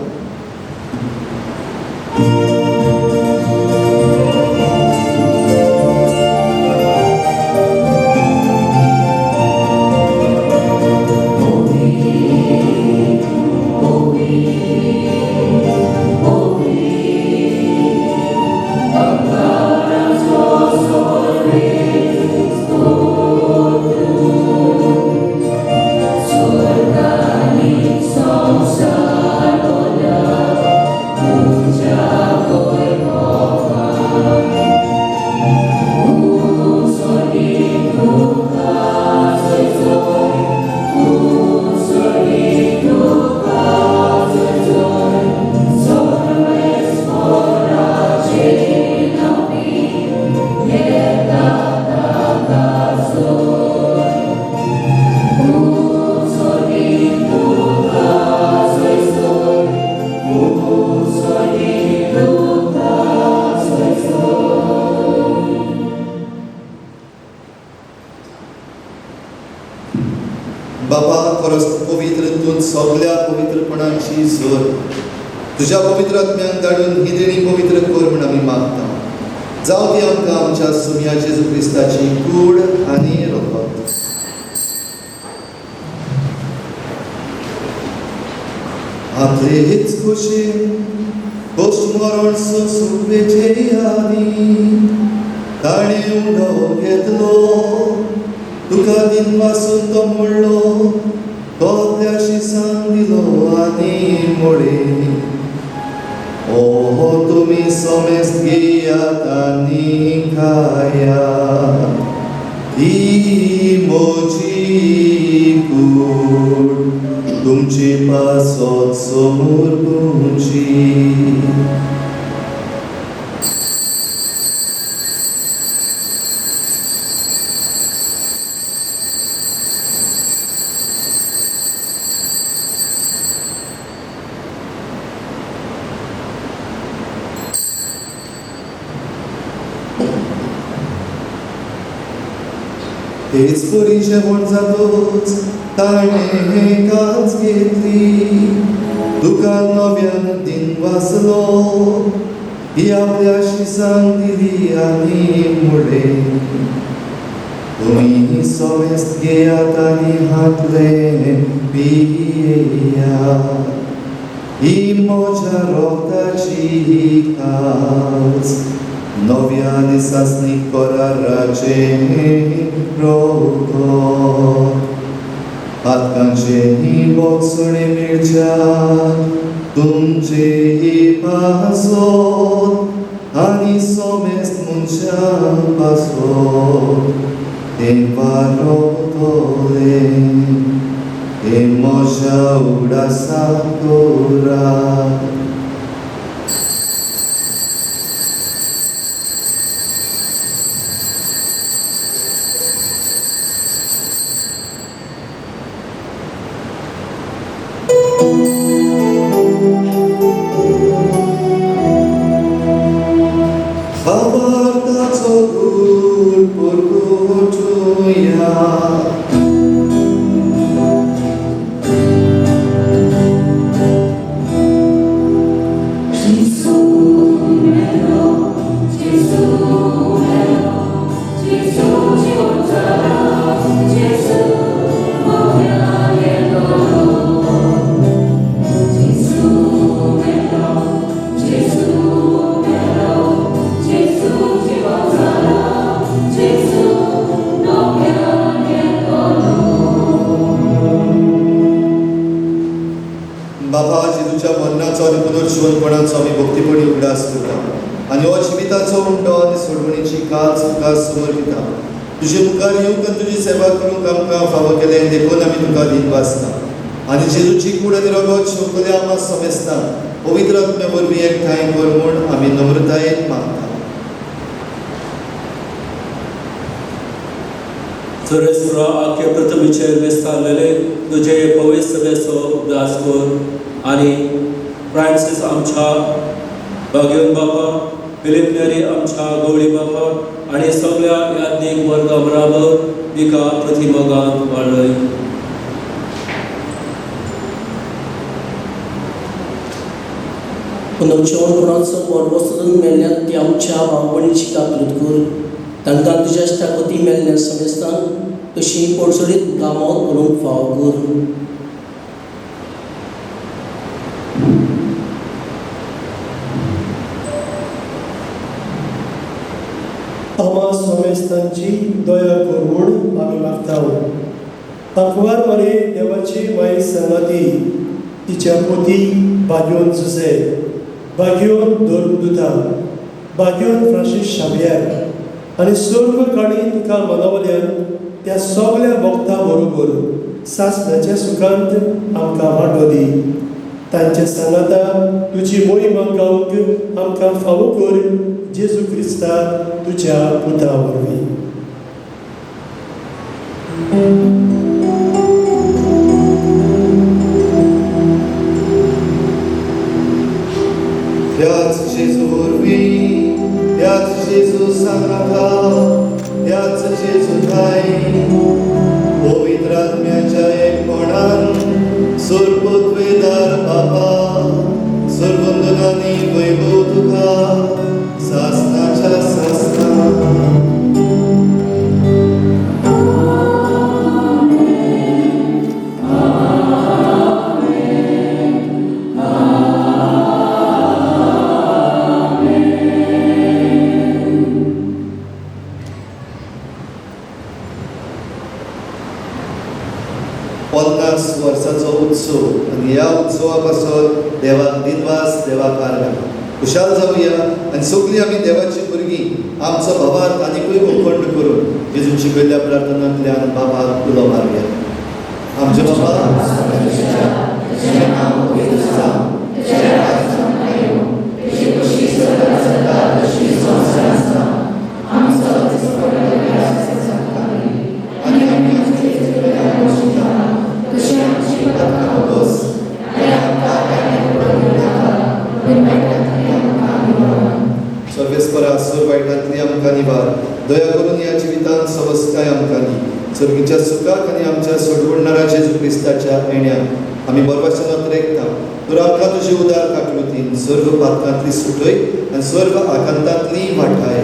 बाबा, खरोच पवित्र तूं सगल्या पवित्रपणाची जोर तुज्या पवित्र आत्म्यान धाडून ही देणी पवित्र कर म्हूण आमी मागता. जावं ती आमकां आमच्या सुमया जेजू क्रिस्ताची कूड आनी रगत. आपलेच खोशेन कश्ट मरण सोंसूंक आदी ताणें उडो घेतलो. तुका दिनवासून तो म्हणलो, तो आपल्या शिसान दिलो आनी म्हळें, ओहो तुमी समेस्त घेयात आनी खायात, ही म्हजी कूड तुमचे पासत समर्पूची. तेच परी जेवण जातोच ताणें काच घेतली, तुका नव्यान दिनवासलो, ही आपल्या शिसान दिली आनी म्हळें, तुमी समेस्त घेयात आनी हातले पियेयात, ही म्हज्या रगताची काच नव्या आनी सासणीक कराराचें रगत. पातकांचेही बोगसणे मेळच्या तुमचेही पासोत आनी सोमेस्त मनशा पासोत तेंपार रोवतले ते म्हज्या उगडासाक दवरात. भावार्थाचो गूण परगटुया. बाबा जेजूच्या मरणाचो आनी पुनर्जिवनपणाचो आमी भक्तीपणी उगडास करता आनी हो जिविताचो उंडो आनी सोडवणीची काज तुका समर्पिता. तुजे मुखार येवंक आनी तुजी सेवा करूंक आमकां फावो केलें देखून आमी तुका दिनवासता आनी जेजूची कूड आनी रगत शेवटले आमकां समेस्ता पवित्र आत्म्या वरवीं एकठांय कर म्हूण आमी नम्रतायेन मागता. सुरेश्वरा आख्या पृथ्वीचेर विस्तारलेले तुजे पवित्र सभेचो उगडास कर आनी फ्रांसीस आमच्या भाग्योन बापा, फिलीप नेरी आमच्या गवळी बापा आनी सगळ्या याज्ञीक वर्गा बराबर तिका प्रतिमोगांत वाडय. पुनर्जिवनपणाचो पर्व मेल्ल्यान ती आमच्या भावभयणीची काकूत कर. तांकां तुज्या ताकदी मेल्ल्या समेस्तान तशी पोडसोडीत कामाक करूंक फावो कर. आमा समेस्तांची दया कर म्हूण आमी मागता. आंकवार मरे देवाची माई संगाती तिच्या पोती भाग्योन जुसे, भाग्योन धर्मदुता, भाग्योन फ्रांसीस शावियार आनी सर्व काणी तुका मनवल्यान त्या सगळ्या भक्तां बरोबर सासणाच्या सुखांत आमकां वांटो दी. तांच्या सांगाता तुजी मोहिमा गावंक आमकां फावो कर जेजू क्रिस्ता तुज्या पुता वरवीं. त्याच जेजू वरवीं, त्याच जेजू सांगाता, त्याच जेजू ठांय पवित्र आत्म्याच्या एकपणान सर्वत्वेदार बापा सर्वंदनांनी वैभव तुका सासनाच्या सासना. 50 वर्साचो उत्सव आनी ह्या उत्सवा पासत देवाक दिनवास, देवाक आर्गां. खुशाल जावया आनी सगळीं आमी देवाची भुरगीं आमचो भावार्थ आनिकूय उखंड करून जेजून शिकयल्ल्या प्रार्थनांतल्यान बाबाक उलो मारया. आमचे बाबा सर्वेस्परा सुर वायटांतली आमकां निवार, दया करून ह्या जिवितांत सवस्काय आमकां दी. सर्गीच्या सुखाक आनी आमच्या सोडवणणारा जेजू क्रिस्ताच्या येण्याक आमी बरवाचनात रेखता. तर आमकां तुजी उदार काकळुतीन सर्व पातकांतली सुटय आनी सर्व आकांतांतली वाटाय.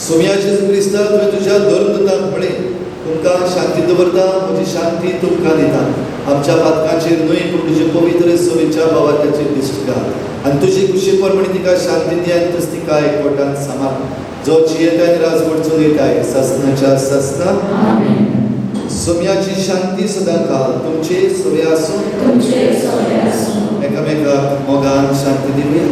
सोम्या जेजू क्रिस्ता, तुवें तुज्या धर्मदूतांक म्हळें, तुमकां शांती दवरता, म्हजी शांती तुमकां दिता. आमच्या पातकांचेर न्हय पूण तुजे पवित्र सभेच्या भावार्थाचेर दिश्ट घाल. आनी तुजी खुशी प्रमाणे तिका शांती दी आनी तुज तिका एकवटान सांबाळ जो जियेता आनी राजवट चलयताय ससनाच्या ससना. सोम्याची शांती सदां काल तुमचे सोय आसूं. एकामेकाक मोगान शांती दिवया.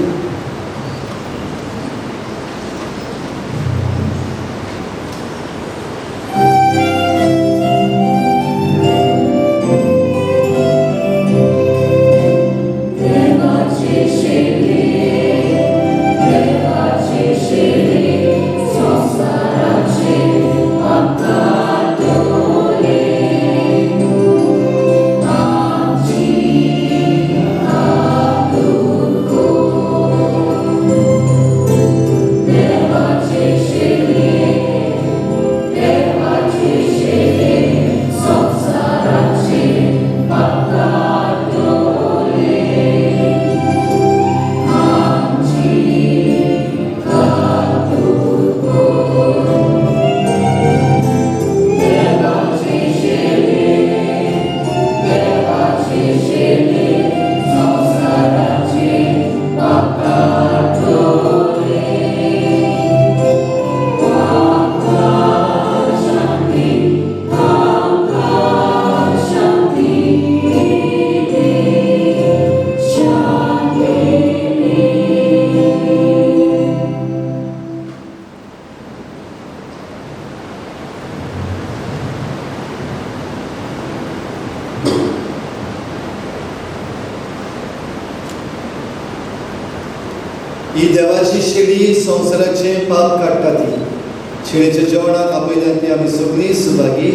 ही देवाची शेळी संवसाराचे पाप काडटा ती शेळीच्या जेवणाक आपयल्यान ती आमी सगळीं सुभागी.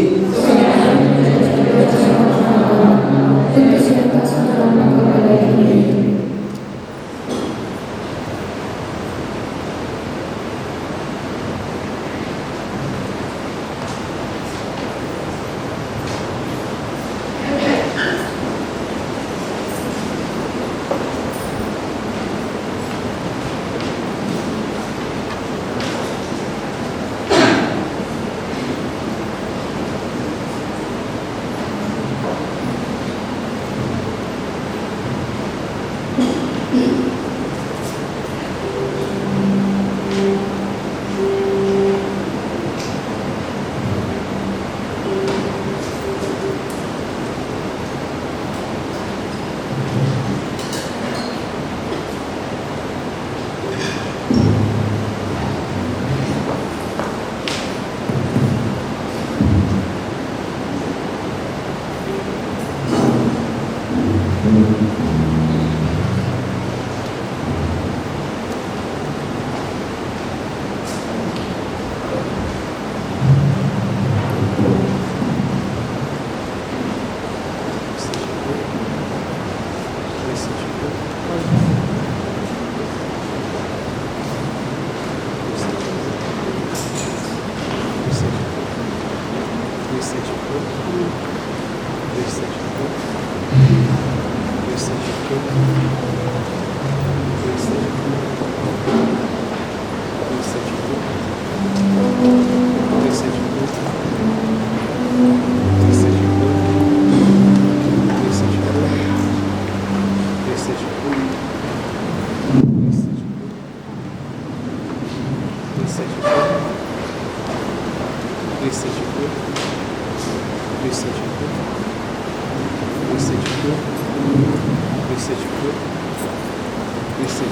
Jesus,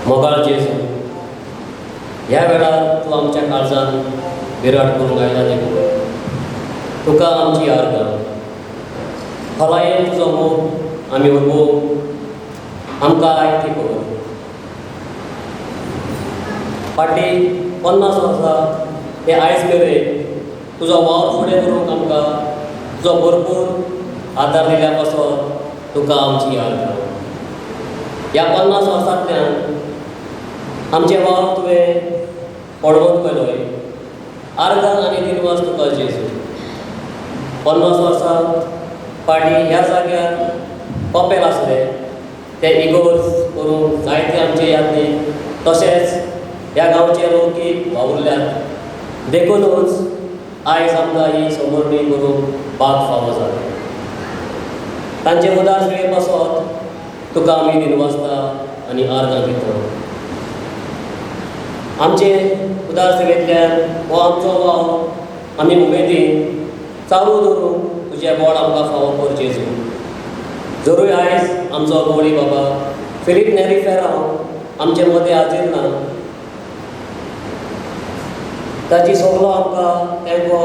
मोगाळ जेजू, ह्या वेळार तूं आमच्या काळजान विराट करूंक आयला देखून तुका आमची आर्गां. खोलायेन तुजो मोग आमी उर्बोवंक आमकां आयती कर. फाटलीं 50 वर्सां ते आयज मेरेन तुजो वावर फुडें करूंक आमकां तुजो भरपूर आदार दिल्या पासत तुका आमची आर्गां. ह्या 50 वर्सांतल्यान आमचे वावर तुवें पडवत केलोय. आर्गां आनी दिनवास तुका जेजू. 50 वर्सां फाटीं ह्या जाग्यार कपेल आसलें, ते इगोर्ज करूंक जायते आमचे यादनीक तशेंच ह्या गांवचे लोकीक वावुरल्यात. देखूनच आयज आमकां ही समोरणी करूंक भाग फावो जालें. तांचे उदार सेवे पासत तुका आमी दिनवासता आनी आर्गां दिता. आमचे उदार सेवेंतल्यान हो आमचो वावर आमी उमेदीन चालू दवरूंक तुजें बोड आमकां फावो कर जेजू. जरूय आयज आमचो गवळी बाबा फिलीप नेरी फेरांव आमचे मदें हाजीर ना, ताची सगलो आमकां तेंको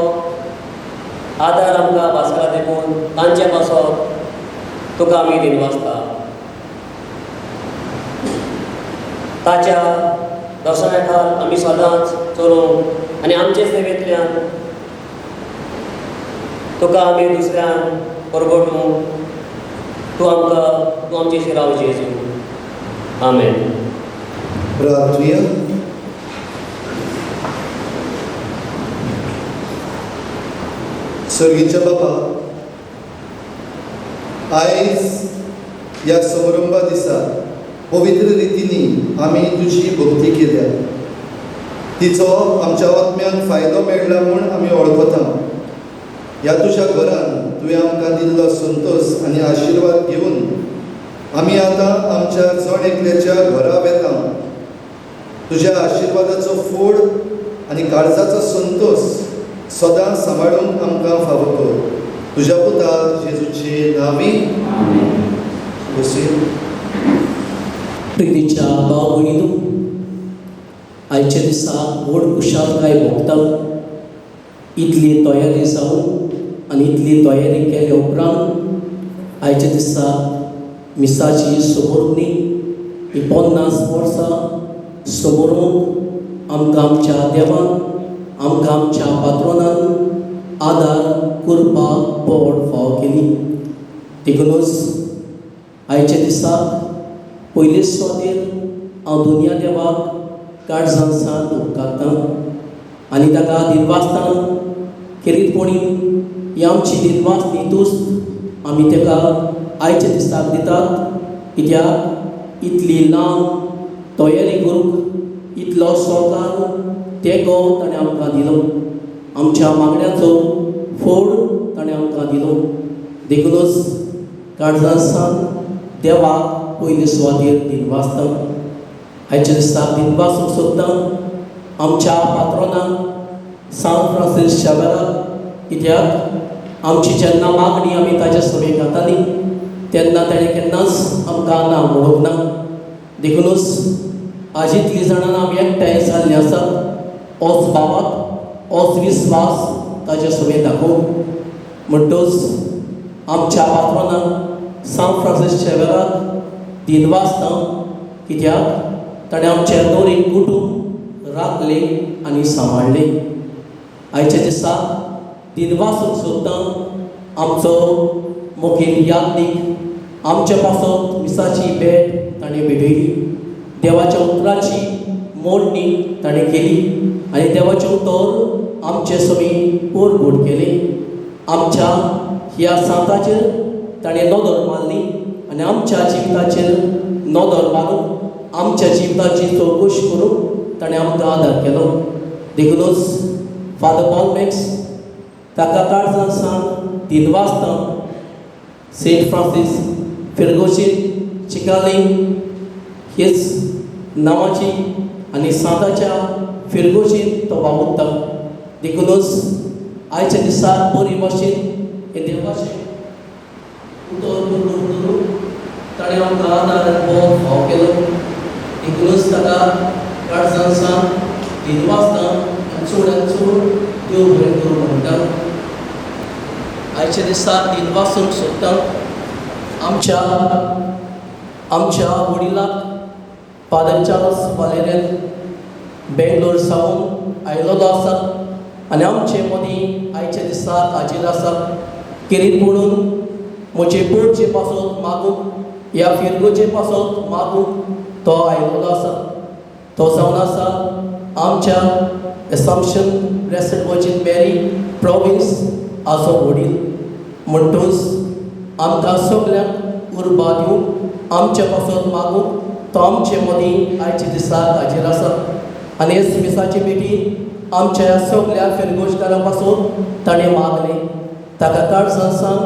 आदार आमकां भासला देखून तांचे पासत तुका आमी दिनवासता. ताच्या दर्शना खाल आमी सदांच चलोवंक आनी आमचे सेवेंतल्यान तुका आमी दुसऱ्यान परगटूंक तूं आमकां तूं आमचे शिराव जेजू. आमेन. प्रार्थुया. सर्गीच्या बापा, आयज ह्या समारंभा दिसा पवित्र रितींनी आमी तुजी भक्ती केल्या. तिचो आमच्या आत्म्यांक फायदो मेळ्ळा म्हूण आमी वळखता. ह्या तुज्या घरान तुवें आमकां दिल्लो संतोश आनी आशिर्वाद घेवन आमी आतां आमच्या जण एकल्याच्या घरा वेता. तुज्या आशिर्वादाचो फोड आनी काळजाचो संतोश सदां सांबाळूंक आमकां फावो कर. तुज्या पुता जेजूचे नांवी. प्रितीच्या भाव भयणीनू, आयच्या दिसा व्हड खुशालकाय भोगता. इतली तयारी जावन आनी इतली तयारी केल्या उपरांत आयच्या दिसा मिसाची समोरणी ही 50 वर्सां समोरूंक आमकां आमच्या देवान, आमकां आमच्या पात्रोनान आदार करपाक बोड फावो केली. देखुनूच आयच्या दिसाक पयलीच सुवातेर हांव दुनिया देवाक काळजान सान उपकारता आनी ताका दिनवासतना खेरीतपणी ही आमची दिनवास नितूस आमी ताका आयच्या दिसाक दितात, कित्याक इतली लांब तयारी करूंक इतलो सोकार तेंको ताणें आमकां दिलो, आमच्या मागण्याचो फोड ताणें आमकां दिलो. देखूनच काळजान सान देवाक पयले सुवातेर दिनवासता. आयच्या दिसाक दिनवासूंक सोदता आमच्या पात्रोनाक सांत फ्रांसीस शावेराक, कित्याक आमची जेन्ना मागणी आमी ताच्या सभेक घाताली तेन्ना ताणें केन्नाच आमकां ना म्हणूंक ना. देखूनच आज इतलीं जाणां आमी एकठांय जाल्लीं आसात ओच बाबाक ओच विस्वास ताच्या सभेक दाखोवंक. म्हणटच आमच्या पात्रोनाक सांत फ्रांसीस शावेराक दिनवासता, कित्याक ताणें आमच्या दोरीक कुटूंब राखलें आनी सांबाळ्ळें. आयच्या दिसा दिनवासूंक सोदता आमचो मुखेल यादनीक आमच्या पासत मिसाची भेट ताणें भेटयली, देवाच्या उतराची मोडणी ताणें केली आनी देवाचें उतर आमचे समी पोरगोड केलें. आमच्या ह्या सांताचेर ताणें नदर मारली आनी आमच्या जिविताचेर नदर मारून आमच्या जिविताची चवकशी करून ताणें आमकां आदार केलो. देखूनच फादर पॉल मॅक्स ताका काळजान सान दिनवासता. सेंट फ्रांसीस फिरगोशीन चिकाली हेच नांवाची आनी सांताच्या फिरगोशीन तो वावुरता. देखूनच आयच्या दिसा बरी भाशेन हे देवाचें उतर करून ताणें आमकां आदार आनी बरो फाव केलो. देखूनच ताका काळजान सान दिनवासता आनी चड चड देव बरें करूं म्हणटा. आयच्या दिसा दिनवासूंक सोदता आमच्या आमच्या वडिलाक फादर चार्ल्स वालेरियन बेंगलोर सावन आयलेलो आसा आनी आमचे मदीं आयच्या दिसाक हाजीर आसा. खेरीत म्हणून म्हजे पोटचे पासत मागूंक ह्या फिरगोचे पासत मागूंक तो आयलेलो आसा. तो जावन आसा आमच्या Assumption Blessed Virgin Mary province हाचो वडील. म्हणटूच आमकां सगल्यांक उर्बा दिवंक आमचे पासत मागूंक तो आमचे मदीं आयच्या दिसाक हाजीर आसा. आनी हेच मिसाची भेटी आमच्या सगल्या फिरगोजकारां पासून ताणें मागलें. ताका काळजान सान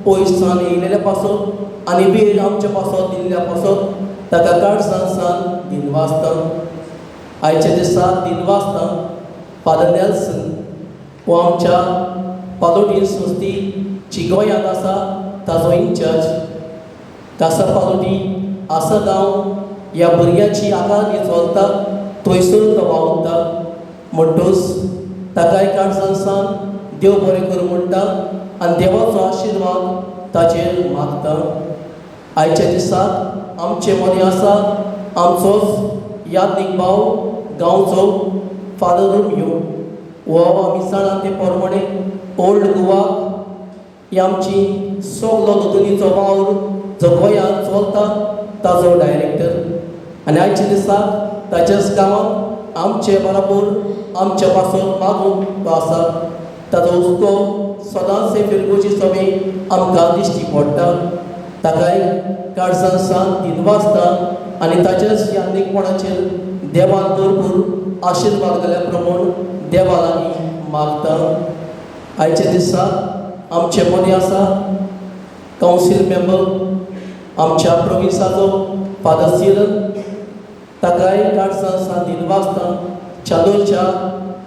पयस सान येयलेल्या पासत आनी वेळ आमच्या पासत दिल्ल्या पासत ताका काळजान सान दिनवासता. आयच्या दिसा दिनवासता फादर नेल्सन हो आमच्या पालोटी संस्थी जी गोंयांत आसा ताजो इन्चार्ज. कासा पालोटी आसा गांव ह्या भुरग्याची आकार चलता थंयसर तो वावुरता. म्हणटूच ताकाय काळजान सान देव बरें करूं म्हणटा आनी देवाचो आशिर्वाद ताचेर मागता. आयच्या दिसाक आमचे मदीं आसा आमचोच यादनीक भाव गांवचो फादर रोमियो हो आमी जाणा ते प्रमाणे ओल्ड गोवा ही आमची सगलो दोतोनीचो वावर जो गोंयांत चलता ताजो डायरेक्टर. आनी आयच्या दिसाक ताच्याच गांवांत आमचे बराबर आमच्या पासून मागूंक तो आसा. ताजो हुस्को सदांच हे फिरगोजी सभे आमकां दिश्टी पडटा. ताकाय काळजान सान दिनवासता आनी ताच्याच यादनीकपणाचेर देवान भरपूर आशिर्वाद घाल्या प्रमाण देवा लागीं मागता. आयच्या दिसा आमचे मदीं आसा कावन्सील मेंबर आमच्या प्रोविन्साचो फादर सिरन. ताकाय काळजान सान दिनवासता. चादोरच्या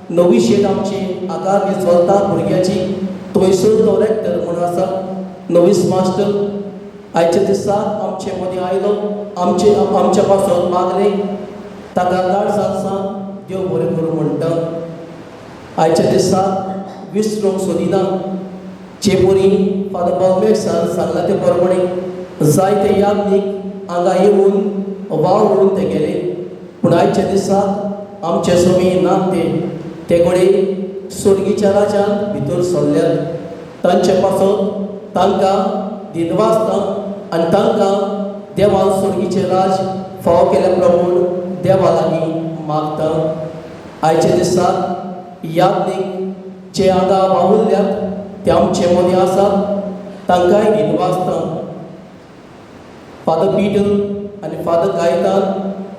नवी शेट आमची आकार चलता भुरग्याची थंयसर तो रेक्टर म्हणून आसा नवीस मास्टर. आयच्या दिसा आमचे मदीं आयलो आमचे आमच्या पासून मागलें. ताका काळजान सान देव बरें करूं म्हणटा. आयच्या दिसा विसरूंक सोदिना जे परी फादर बॉलमेक्सान सांगला ते प्रमाणे जायते यादनीक हांगा येवन वावरून ते गेले, पूण आयच्या दिसा आमचे समी ना ते ते घडये स्वर्गीच्या राज्यांत भितर सरल्यात. तांचे पासत तांकां दिनवासता आनी तांकां देवान स्वर्गीचें राज फावो केल्या प्रमाण देवा लागीं मागता. आयच्या दिसाक यादनीक जे हांगा वावुरल्यात ते आमचे मदीं आसात तांकांय दिनवासता. फादर पिटर आनी फादर गायतान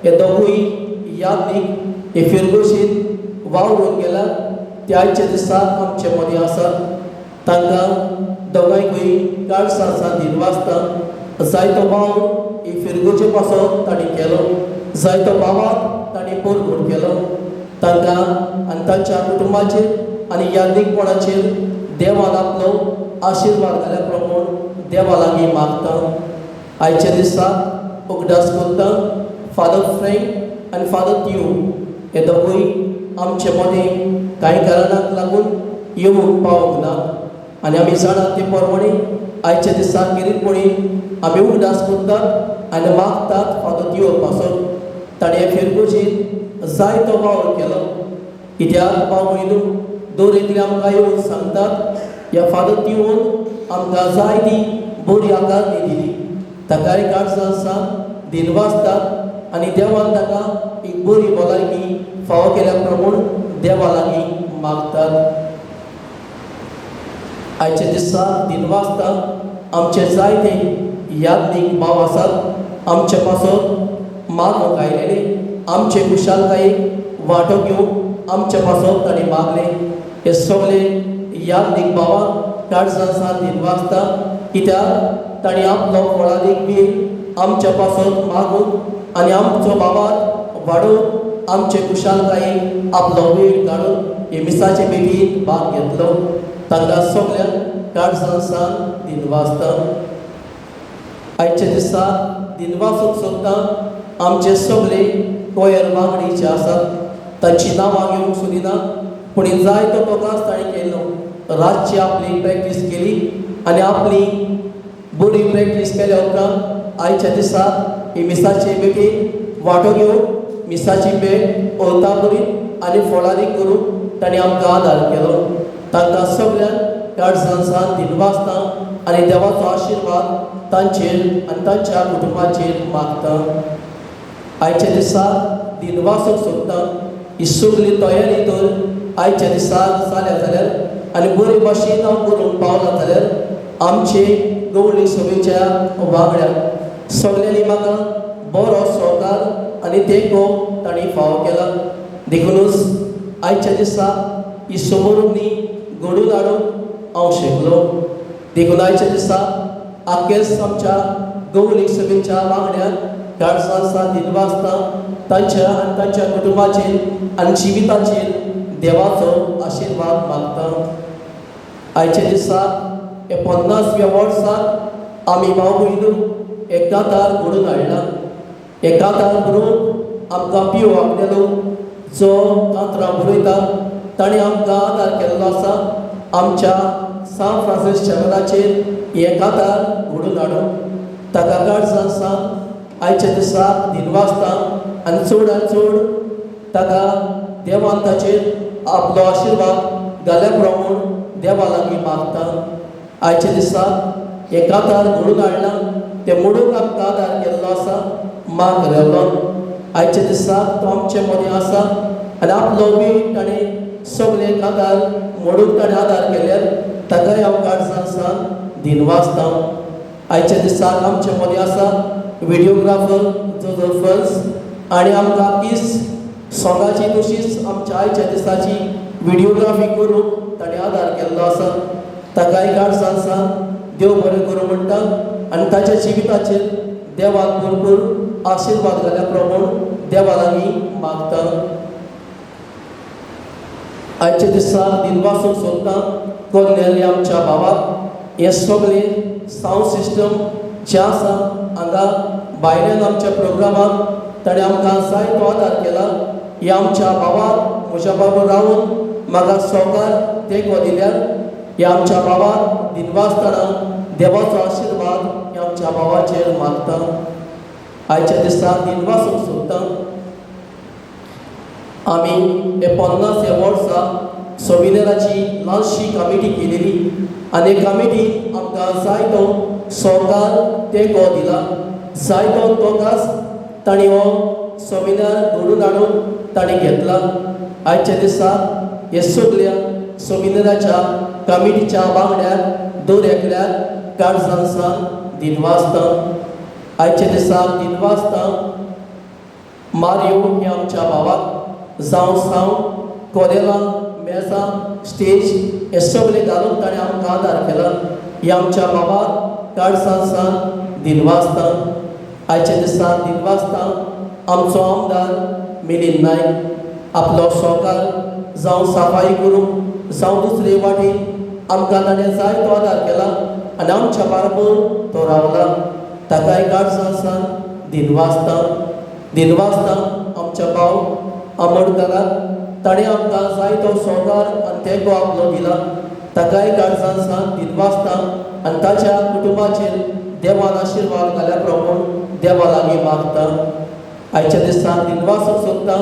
हे दोगूय यादनीक हे फिरगोशीन वावरून गेल्यात ते आयच्या दिसाक आमचे मदीं आसात. तांकां दोगांयकूय काळसां दिनवासता. जायतो वावर ही फिरगोचे पासत तांणी केलो, जायतो वावर तांणी परगट केलो. तांकां आनी तांच्या कुटुंबाचेर आनी यादनीकपणाचेर देवान आपलो आशिर्वाद घाल्या प्रमाण देवा लागीं मागता. आयच्या दिसाक उगडास करता फादर फ्रेंक आनी फादर त्यो हे दोगूय आमचे मदीं कांय कारणाक लागून येवंक पावूंक ना आनी आमी जाणात ते प्रमाणे आयच्या दिसाक गिरीपणी आमी उगडास करतात आनी मागतात फादर त्यो पासून. ताणें फिरगोजीन जायतो वावर केलो. कित्याक भाव भयणू दर एकले आमकां येवन सांगतात ह्या फादर तिवन आमकां जाय ती बरी आकारणी दिली. ताकाय काळजान दिनवासतात आनी देवान ताका एक बरी भलायकी फावो केल्या प्रमाण देवा लागीं मागतात. आयच्या दिसा दिनवासता आमचे जायते यादनीक भाव आसात आमचे पासत मागूंक आयलेले, आमचे खुशालकायेक वांटो घेवंक आमचे पासत तांणी मागले. हे सगळे यादनीक भावाक काळजान दिनवासता कित्याक तांणी आपलो फळादीक वेळ आमच्या पासत मागून आनी आमचो बाबात वाडोवन आमचे खुशालकायेक आपलो वेळ काडून हे मिसाचे भेटीन भाग घेतलो. तांकां सगळ्यांक काळजान दिनवासता. आयच्या दिसा दिनवासूंक सोदता आमचे सगळे कोयर वांगडी जे आसात तांची नांवां घेवंक सोदिना, पूण जायतो प्रकाश तांणी केलो. रातची आपली प्रॅक्टीस केली आनी आपली बरी प्रॅक्टीस केल्या उपरांत आयच्या दिसा ही मिसाची भेटीन वांटो घेवन मिसाची भेट ओताबरीत आनी फोळारी करून तांणी आमकां आदार केलो. तांकां सगळ्यांक काळजान दिनवासता आनी देवाचो आशिर्वाद तांचेर आनी तांच्या कुटुंबाचेर मागता. आयच्या दिसा दिनवासूंक सोदता ही सगळी तयारी तर आयच्या दिसा जाल्या जाल्यार आनी बरे भाशेन हांव करूंक पावला जाल्यार आमचे गवळी सभेच्या वांगड्याक सगळ्यांनी म्हाका बरो सहकार आनी तेंको तांणी फावो केला. देखुनूच आयच्या दिसा ही समोरुनी घडून हाडूंक हांव शकलो. देखून आयच्या दिसा आखेस आमच्या गवळी सभेच्या वांगड्याक काळजान दिनवासता तांच्या आनी तांच्या कुटुंबाचेर आनी जिविताचेर देवाचो आशिर्वाद मागता. आयच्या दिसा हे 50व्या वर्साक आमी भाव भयणू एक कातार घडून हाडला. हे कातार बरोवन आमकां पियो आपलेलो जो कातरां बरयता ताणें आमकां आदार केल्लो आसा. आमच्या सान फ्रांसीस चॅनलाचेर हें कातार घडून हाडून ताका काळजान सांग आयच्या दिसा दिनवासता आनी चड आनी चड ताका देवान ताचेर आपलो आशिर्वाद घाल्या प्रमाण देवा लागीं मागता. आयच्या दिसा हें कातार घडून हाडलां तें मोडूंक आमकां आदार केल्लो आसा माग रेवलो. आयच्या दिसा तो आमचे मदीं आसा आनी आपलो वेळ ताणें सगळे कातार मोडूंक ताणें आदार केल्यार ताकाय हांव काळजान सांग दिनवासता. आयच्या दिसाक आमचे मदीं आसा व्हिडियोग्राफर जोजो फर्स आनी आमकां कीस सोंगाची तशीच आमच्या आयच्या दिसाची व्हिडियोग्राफी करूंक ताणें आदार केल्लो आसा. ताकाय काळजान सांग देव बरें करूं म्हणटा आनी ताच्या जिविताचेर देवाक भरपूर आशिर्वाद घाल्या प्रमाण देवा लागीं मागता. आयच्या दिसा दिनवासूंक सोदता कोर्नेल आमच्या भावाक हे सगळे सावंड सिस्टम जे आसा हांगा भायल्यान आमच्या प्रोग्रामाक ताणें आमकां जायतो आदार केला. हे आमच्या भावाक म्हज्या बाबा रावन म्हाका सहकार तेंको दिल्यार हे आमच्या भावाक दिनवासतना देवाचो आशिर्वाद हे आमच्या भावाचेर मागता. आयच्या दिसा दिनवासूंक सोदता आमी हे 50 ह्या वर्सा सोविनेराची ल्हानशी कमिटी केलेली आनी कमिटीन आमकां जायतो सहकार तेंको दिला. जायतो तोकास तांणी हो सेमिनार घडून हाडून ताणें घेतला. आयच्या दिसा हे सगल्या सोमिनेराच्या कमिटीच्या वांगड्याक दर एकल्याक काळजान सावन दिनवासता. आयच्या दिसा दिनवासता मारियो हे आमच्या भावाक जावं सावंड कोरेलां मेजां स्टेज हे सगळे घालून ताणें आमकां आदार केला. हे आमच्या भावाक काळजान सावन दिनवासता. आयच्या दिसा दिनवासता आमचो आमदार मिलिंद नायक आपलो सहकार जावं सफाई करूंक जावं दुसरे वाटेन आमकां ताणें जायतो आदार केला आनी आमच्या बाराबर तो रावला. ताकाय काळजान सावन दिनवासता. दिनवासता आमच्या भाव आमोणकाराक ताणें आमकां जायतो सहकार आनी तेंको आपलो दिला. ताकाय काळजान सावन दिनवासता आनी ताच्या कुटुंबाचेर देवान आशिर्वाद घाल्या प्रमाण देवा लागीं मागता. आयच्या दिसा दिनवासूंक सोदता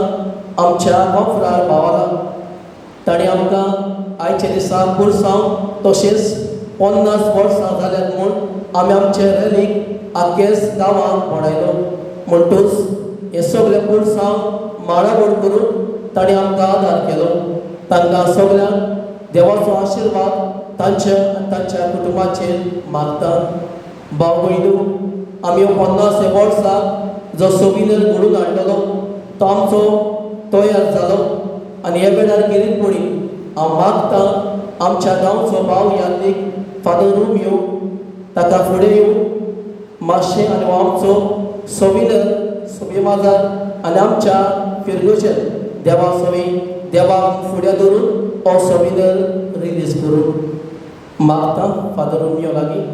आमच्या कोफरार भावाला. ताणें आमकां आयच्या दिसा पुरसांव तशेंच 50 वर्सां जाल्यात म्हूण आमी आमचे रॅलीक आक्केस गांवांत मनयलो. म्हणटूच हे सगळे पुरसांव माळावड करून ताणें आमकां आदार केलो. तांकां सगळ्यांक देवाचो आशिर्वाद तांच्या आनी तांच्या कुटुंबाचेर मागता. भाव भयणू आमी 50 वर्सां जो सोविनर घडून हाडलेलो तो आमचो तयार जालो आनी ह्या वेळार खेरीतपणी हांव मागता आमच्या गांवचो भाव यादनीक फादर रोमियो ताका फुडें येवन मातशें आनी हो आमचो सोविनर सोबे माजार आनी आमच्या फिरगोचेर देवा सवी देवाक फुडें धरून हो सोविनर रिलीज करून मागता फादर रोमियो लागीं.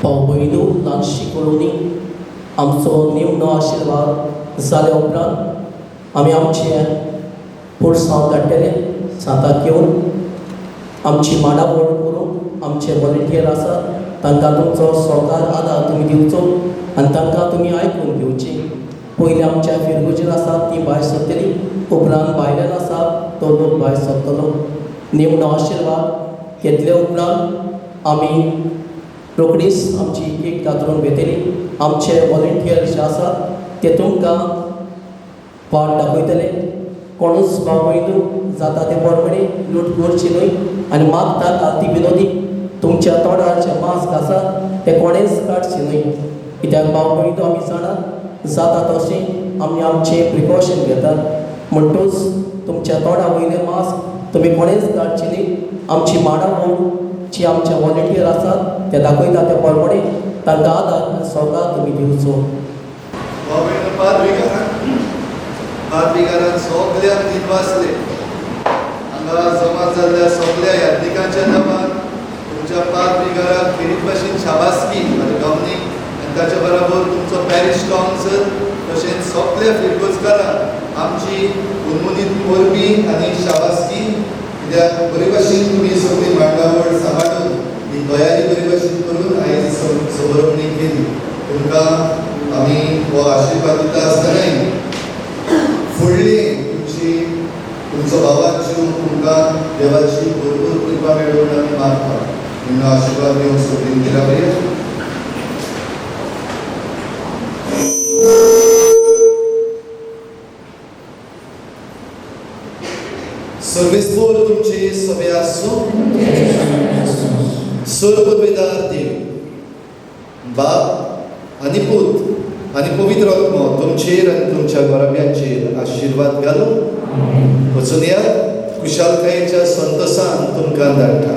भाव भयणू ल्हानशी कॉलोनी आमचो निमणो आशिर्वाद जाल्या उपरांत आमी आमचें पुरसांव धाडटले सांताक येवन आमची मांडावळ करूंक आमचे वॉलंटियर आसात तांकां तुमचो सहकार आदार तुमी दिवचो आनी तांकां तुमी आयकून घेवची. पयलीं आमच्या फिरगुजेर आसात ती भायर सरतली, उपरांत भायल्यान आसा तो लोक भायर सरतलो. निमणो आशिर्वाद घेतले उपरांत आमी रोखडीच आमची केक कातरून घेतली. आमचे वॉलंटियर जे आसात ते तुमकां वाट दाखयतले. कोणूच भाव भयणू जाता ते प्रमाणे लूट करची न्हय आनी मागता कालती विनोदी तुमच्या तोंडाचे मास्क आसा ते कोणेच काडचे न्हय. कित्याक भाव भयणू आमी जाणात जाता तशें आमी आमचें प्रिकॉशन घेतात. म्हणटूच तुमच्या तोंडा वयले मास्क तुमी कोणेच काडचे न्हय. आमची मांडावळ जी आमचे वॉलंटियर आसात ते दाखयता ते प्रमाणे तांकां आदार आनी सहकार तुमी दिवचो. पादविगारान सगल्यांक दिनवासले. हांगा जमा जाल्ल्या सगल्या यात्रिकांच्या नांवान तुमच्या पादविगाराक खेरीत भाशेन शाबासकी आनी डॉमनीक आनी ताच्या बराबर तुमचो पॅरिश कावन्सिल तशेंच सगल्या फिरगोजकारांक आमची उन्मुनीत परबी आनी शाबासकी. कित्याक बरे भाशेन तुमी सगळी मांडावळ सांबाळून ही तयारी बरे भाशेन करून आयज सवरवणी केली. तुमकां आमी हो आशिर्वाद दिता आसतनाय फुडली तुमची तुमचो भावाची तुमकां देवाची भरपूर कृपा मेळोवन आमी मागता. निमणो आशिर्वाद घेवन सगळीं दिला. सर्वेस्पोर तुमची सभे आसूं. सर्वपदवीदार देव बाप आनी पूत आनी पवित्र आत्मो तुमचेर आनी तुमच्या घराब्यांचेर आशिर्वाद घालूं. वचून या कुशालकायेच्या संतोसान तुमकां धाडटा.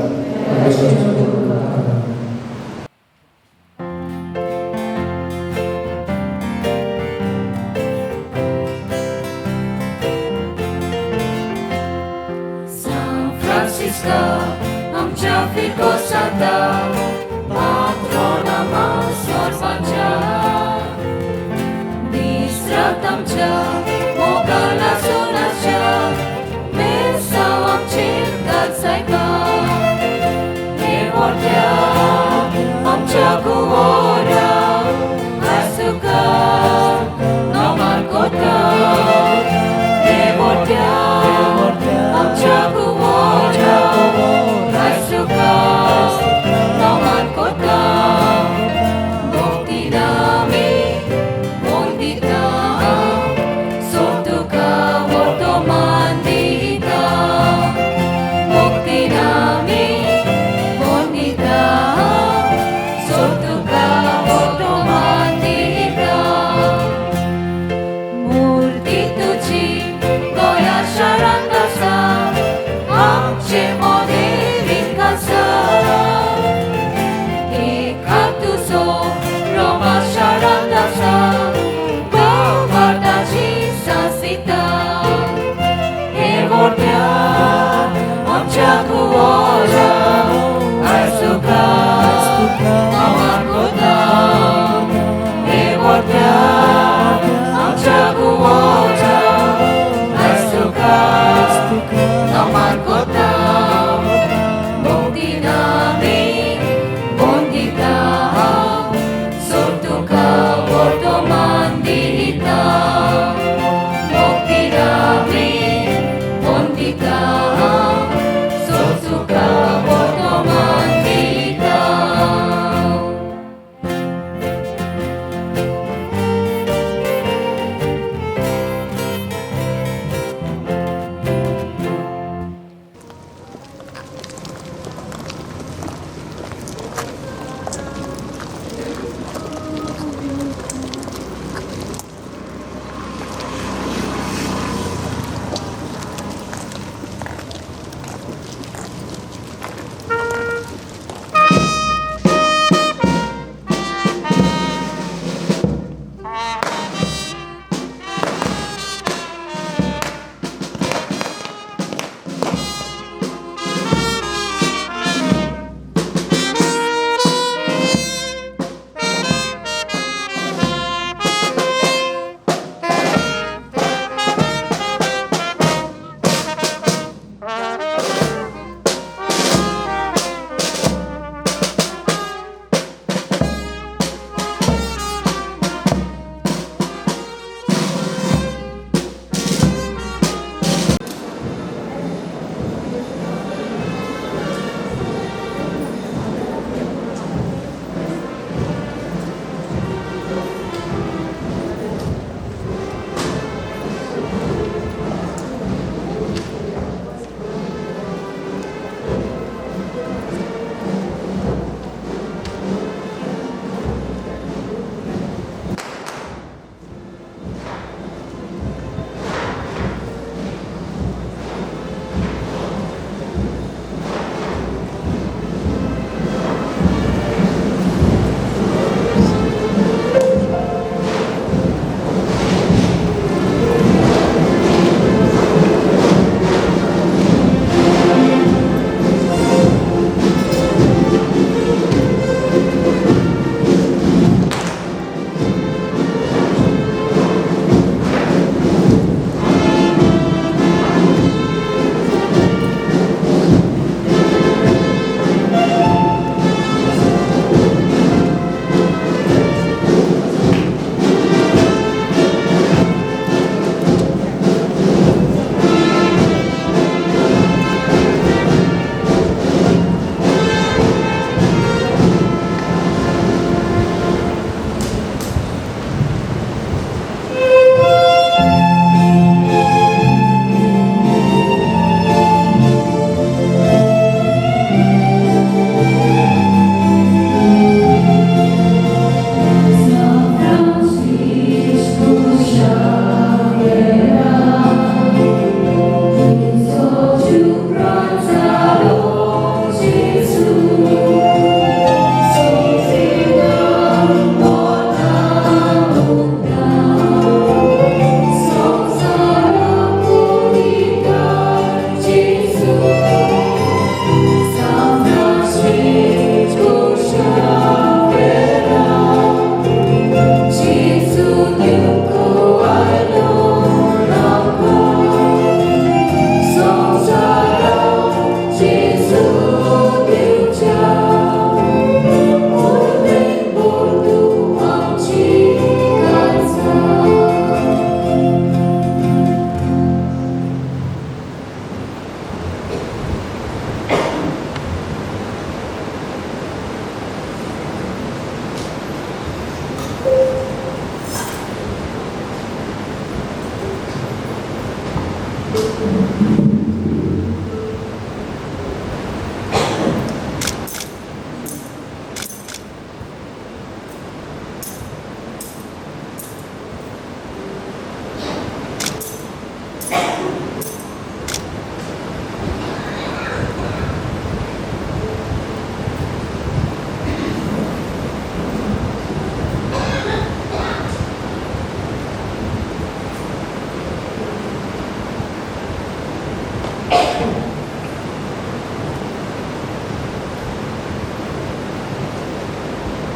सांगात आमच्या मोगाला सोनाच्या बेसांव आमचेर घालसायका देवोट्या आमच्या कुवोरा आसुका नोमान कोता देवोट्या आमच्या कुवोरा आसुका नोमान कोता भक्ती नामी वंदिता.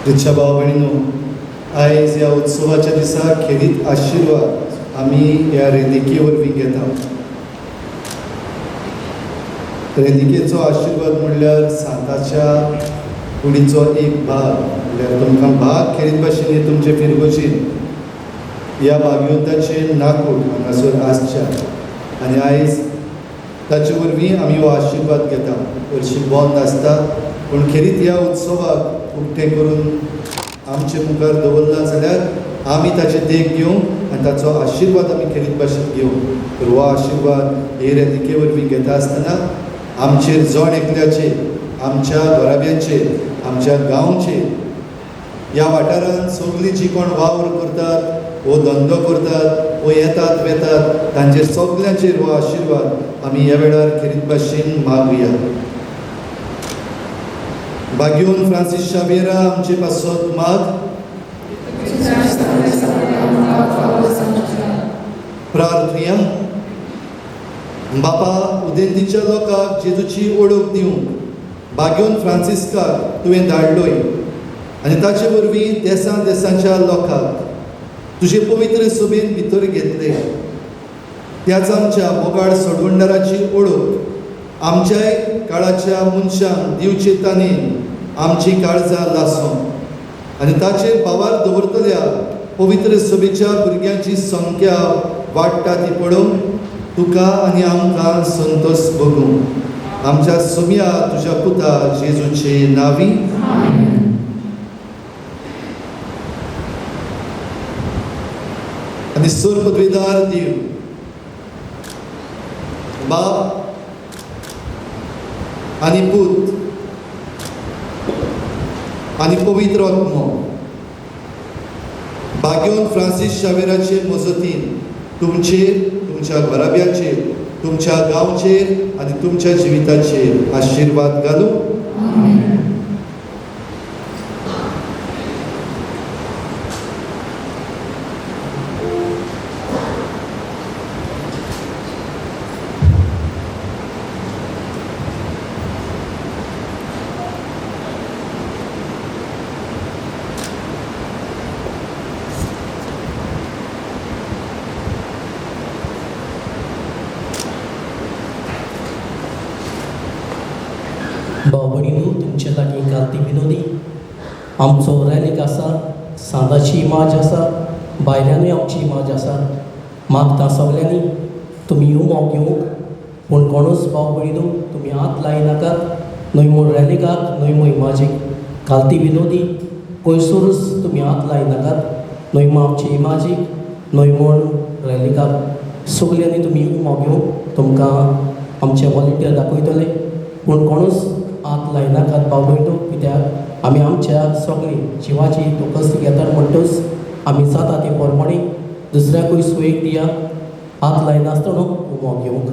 रिक्षा भाव भयणीनो, आयज ह्या उत्सवाच्या दिसा खेरीत आशिर्वाद आमी ह्या रेलिके वरवीं घेता. रेलिकेचो आशिर्वाद म्हणल्यार सांताच्या कुडीचो एक भाग, म्हणल्यार तुमकां भाग खेरीत भाशेन तुमचे फिरगोशीन ह्या भाग्यवंताचे नाकूट हांगासर आसच्या आनी आयज ताचे वरवीं आमी हो आशिर्वाद घेता. हरशीं बंद आसता पूण खेरीत ह्या उत्सवाक उक्तें करून आमचे मुखार दवरला जाल्यार आमी ताची देख घेवंक आनी ताचो आशिर्वाद आमी खेरीत भाशेन घेवंक. तर हो आशिर्वाद हे रेलिके वरवीं घेता आसतना आमचेर जण एकल्याचेर, आमच्या घराब्यांचेर, आमच्या गांवचेर, ह्या वाठारांत सगळीं जी कोण वावर करतात वो धंदो करतात वो येतात वेतात तांचेर सगल्यांचेर हो आशिर्वाद आमी ह्या वेळार खेरीत भाशेन मागुया. भाग्योन फ्रांसीस शावेरा आमचे पासत माग. प्रार्थुया. बापा, उदेंतीच्या लोकांक जेजूची ओळख दिवंक भाग्योन फ्रांसिस्काक तुवें धाडलोय आनी ताचे वरवीं देसां देसांच्या लोकांक तुजे पवित्र सभेन भितर घेतले. त्याच आमच्या मोगाळ सोडवणदाराची ओळख आमच्याय काळाच्या मनशांक दिवचे ताणें आमची काळजां लासून आनी ताचेर भावार दवरतल्या पवित्र सभेच्या भुरग्यांची संख्या वाडटा ती पळोवन तुका आनी आमकां संतोष भोगूं. आमच्या सोम्या तुज्या पुता जेजूचे नांवी. आनी सर पदवीदार देव बाप आनी पूत आनी पवित्र आत्मो भाग्योन फ्रांसीस शावेराचे मजतीन तुमचेर, तुमच्या घराब्याचेर, तुमच्या गांवचेर आनी तुमच्या जिविताचेर आशिर्वाद घालूं. भाव भयणीनू, तुमचे लागीं घालती विनोदी आमचो रॅलीक आसा, सांताची इमाज आसा, भायल्यानूय आमची इमाज आसा. मागता सगल्यांनी तुमी उमो घेवंक, पूण कोणूच भाव भयणीनू तुमी हात लायनाकात, न्हय म्हूण रॅलिकाक न्हय म्हूण इमाजीक. घालती विनोदी पयसुरूच तुमी हात लायनाकात, न्हय म्हूण आमची इमाजीक न्हय म्हूण रॅलिकाक. सगल्यांनी तुमी उमो घेवंक तुमकां आमचे वॉलंटियर दाखयतले, पूण कोणूच हात लायनाकात भाव भयणीनू, कित्याक आमी आमच्या सगळीं जिवाची तोकस घेतात म्हणटूच आमी जाता ते प्रमाणे दुसऱ्याकूय सोयीक दिया, हात लायनासतना उमो घेवंक.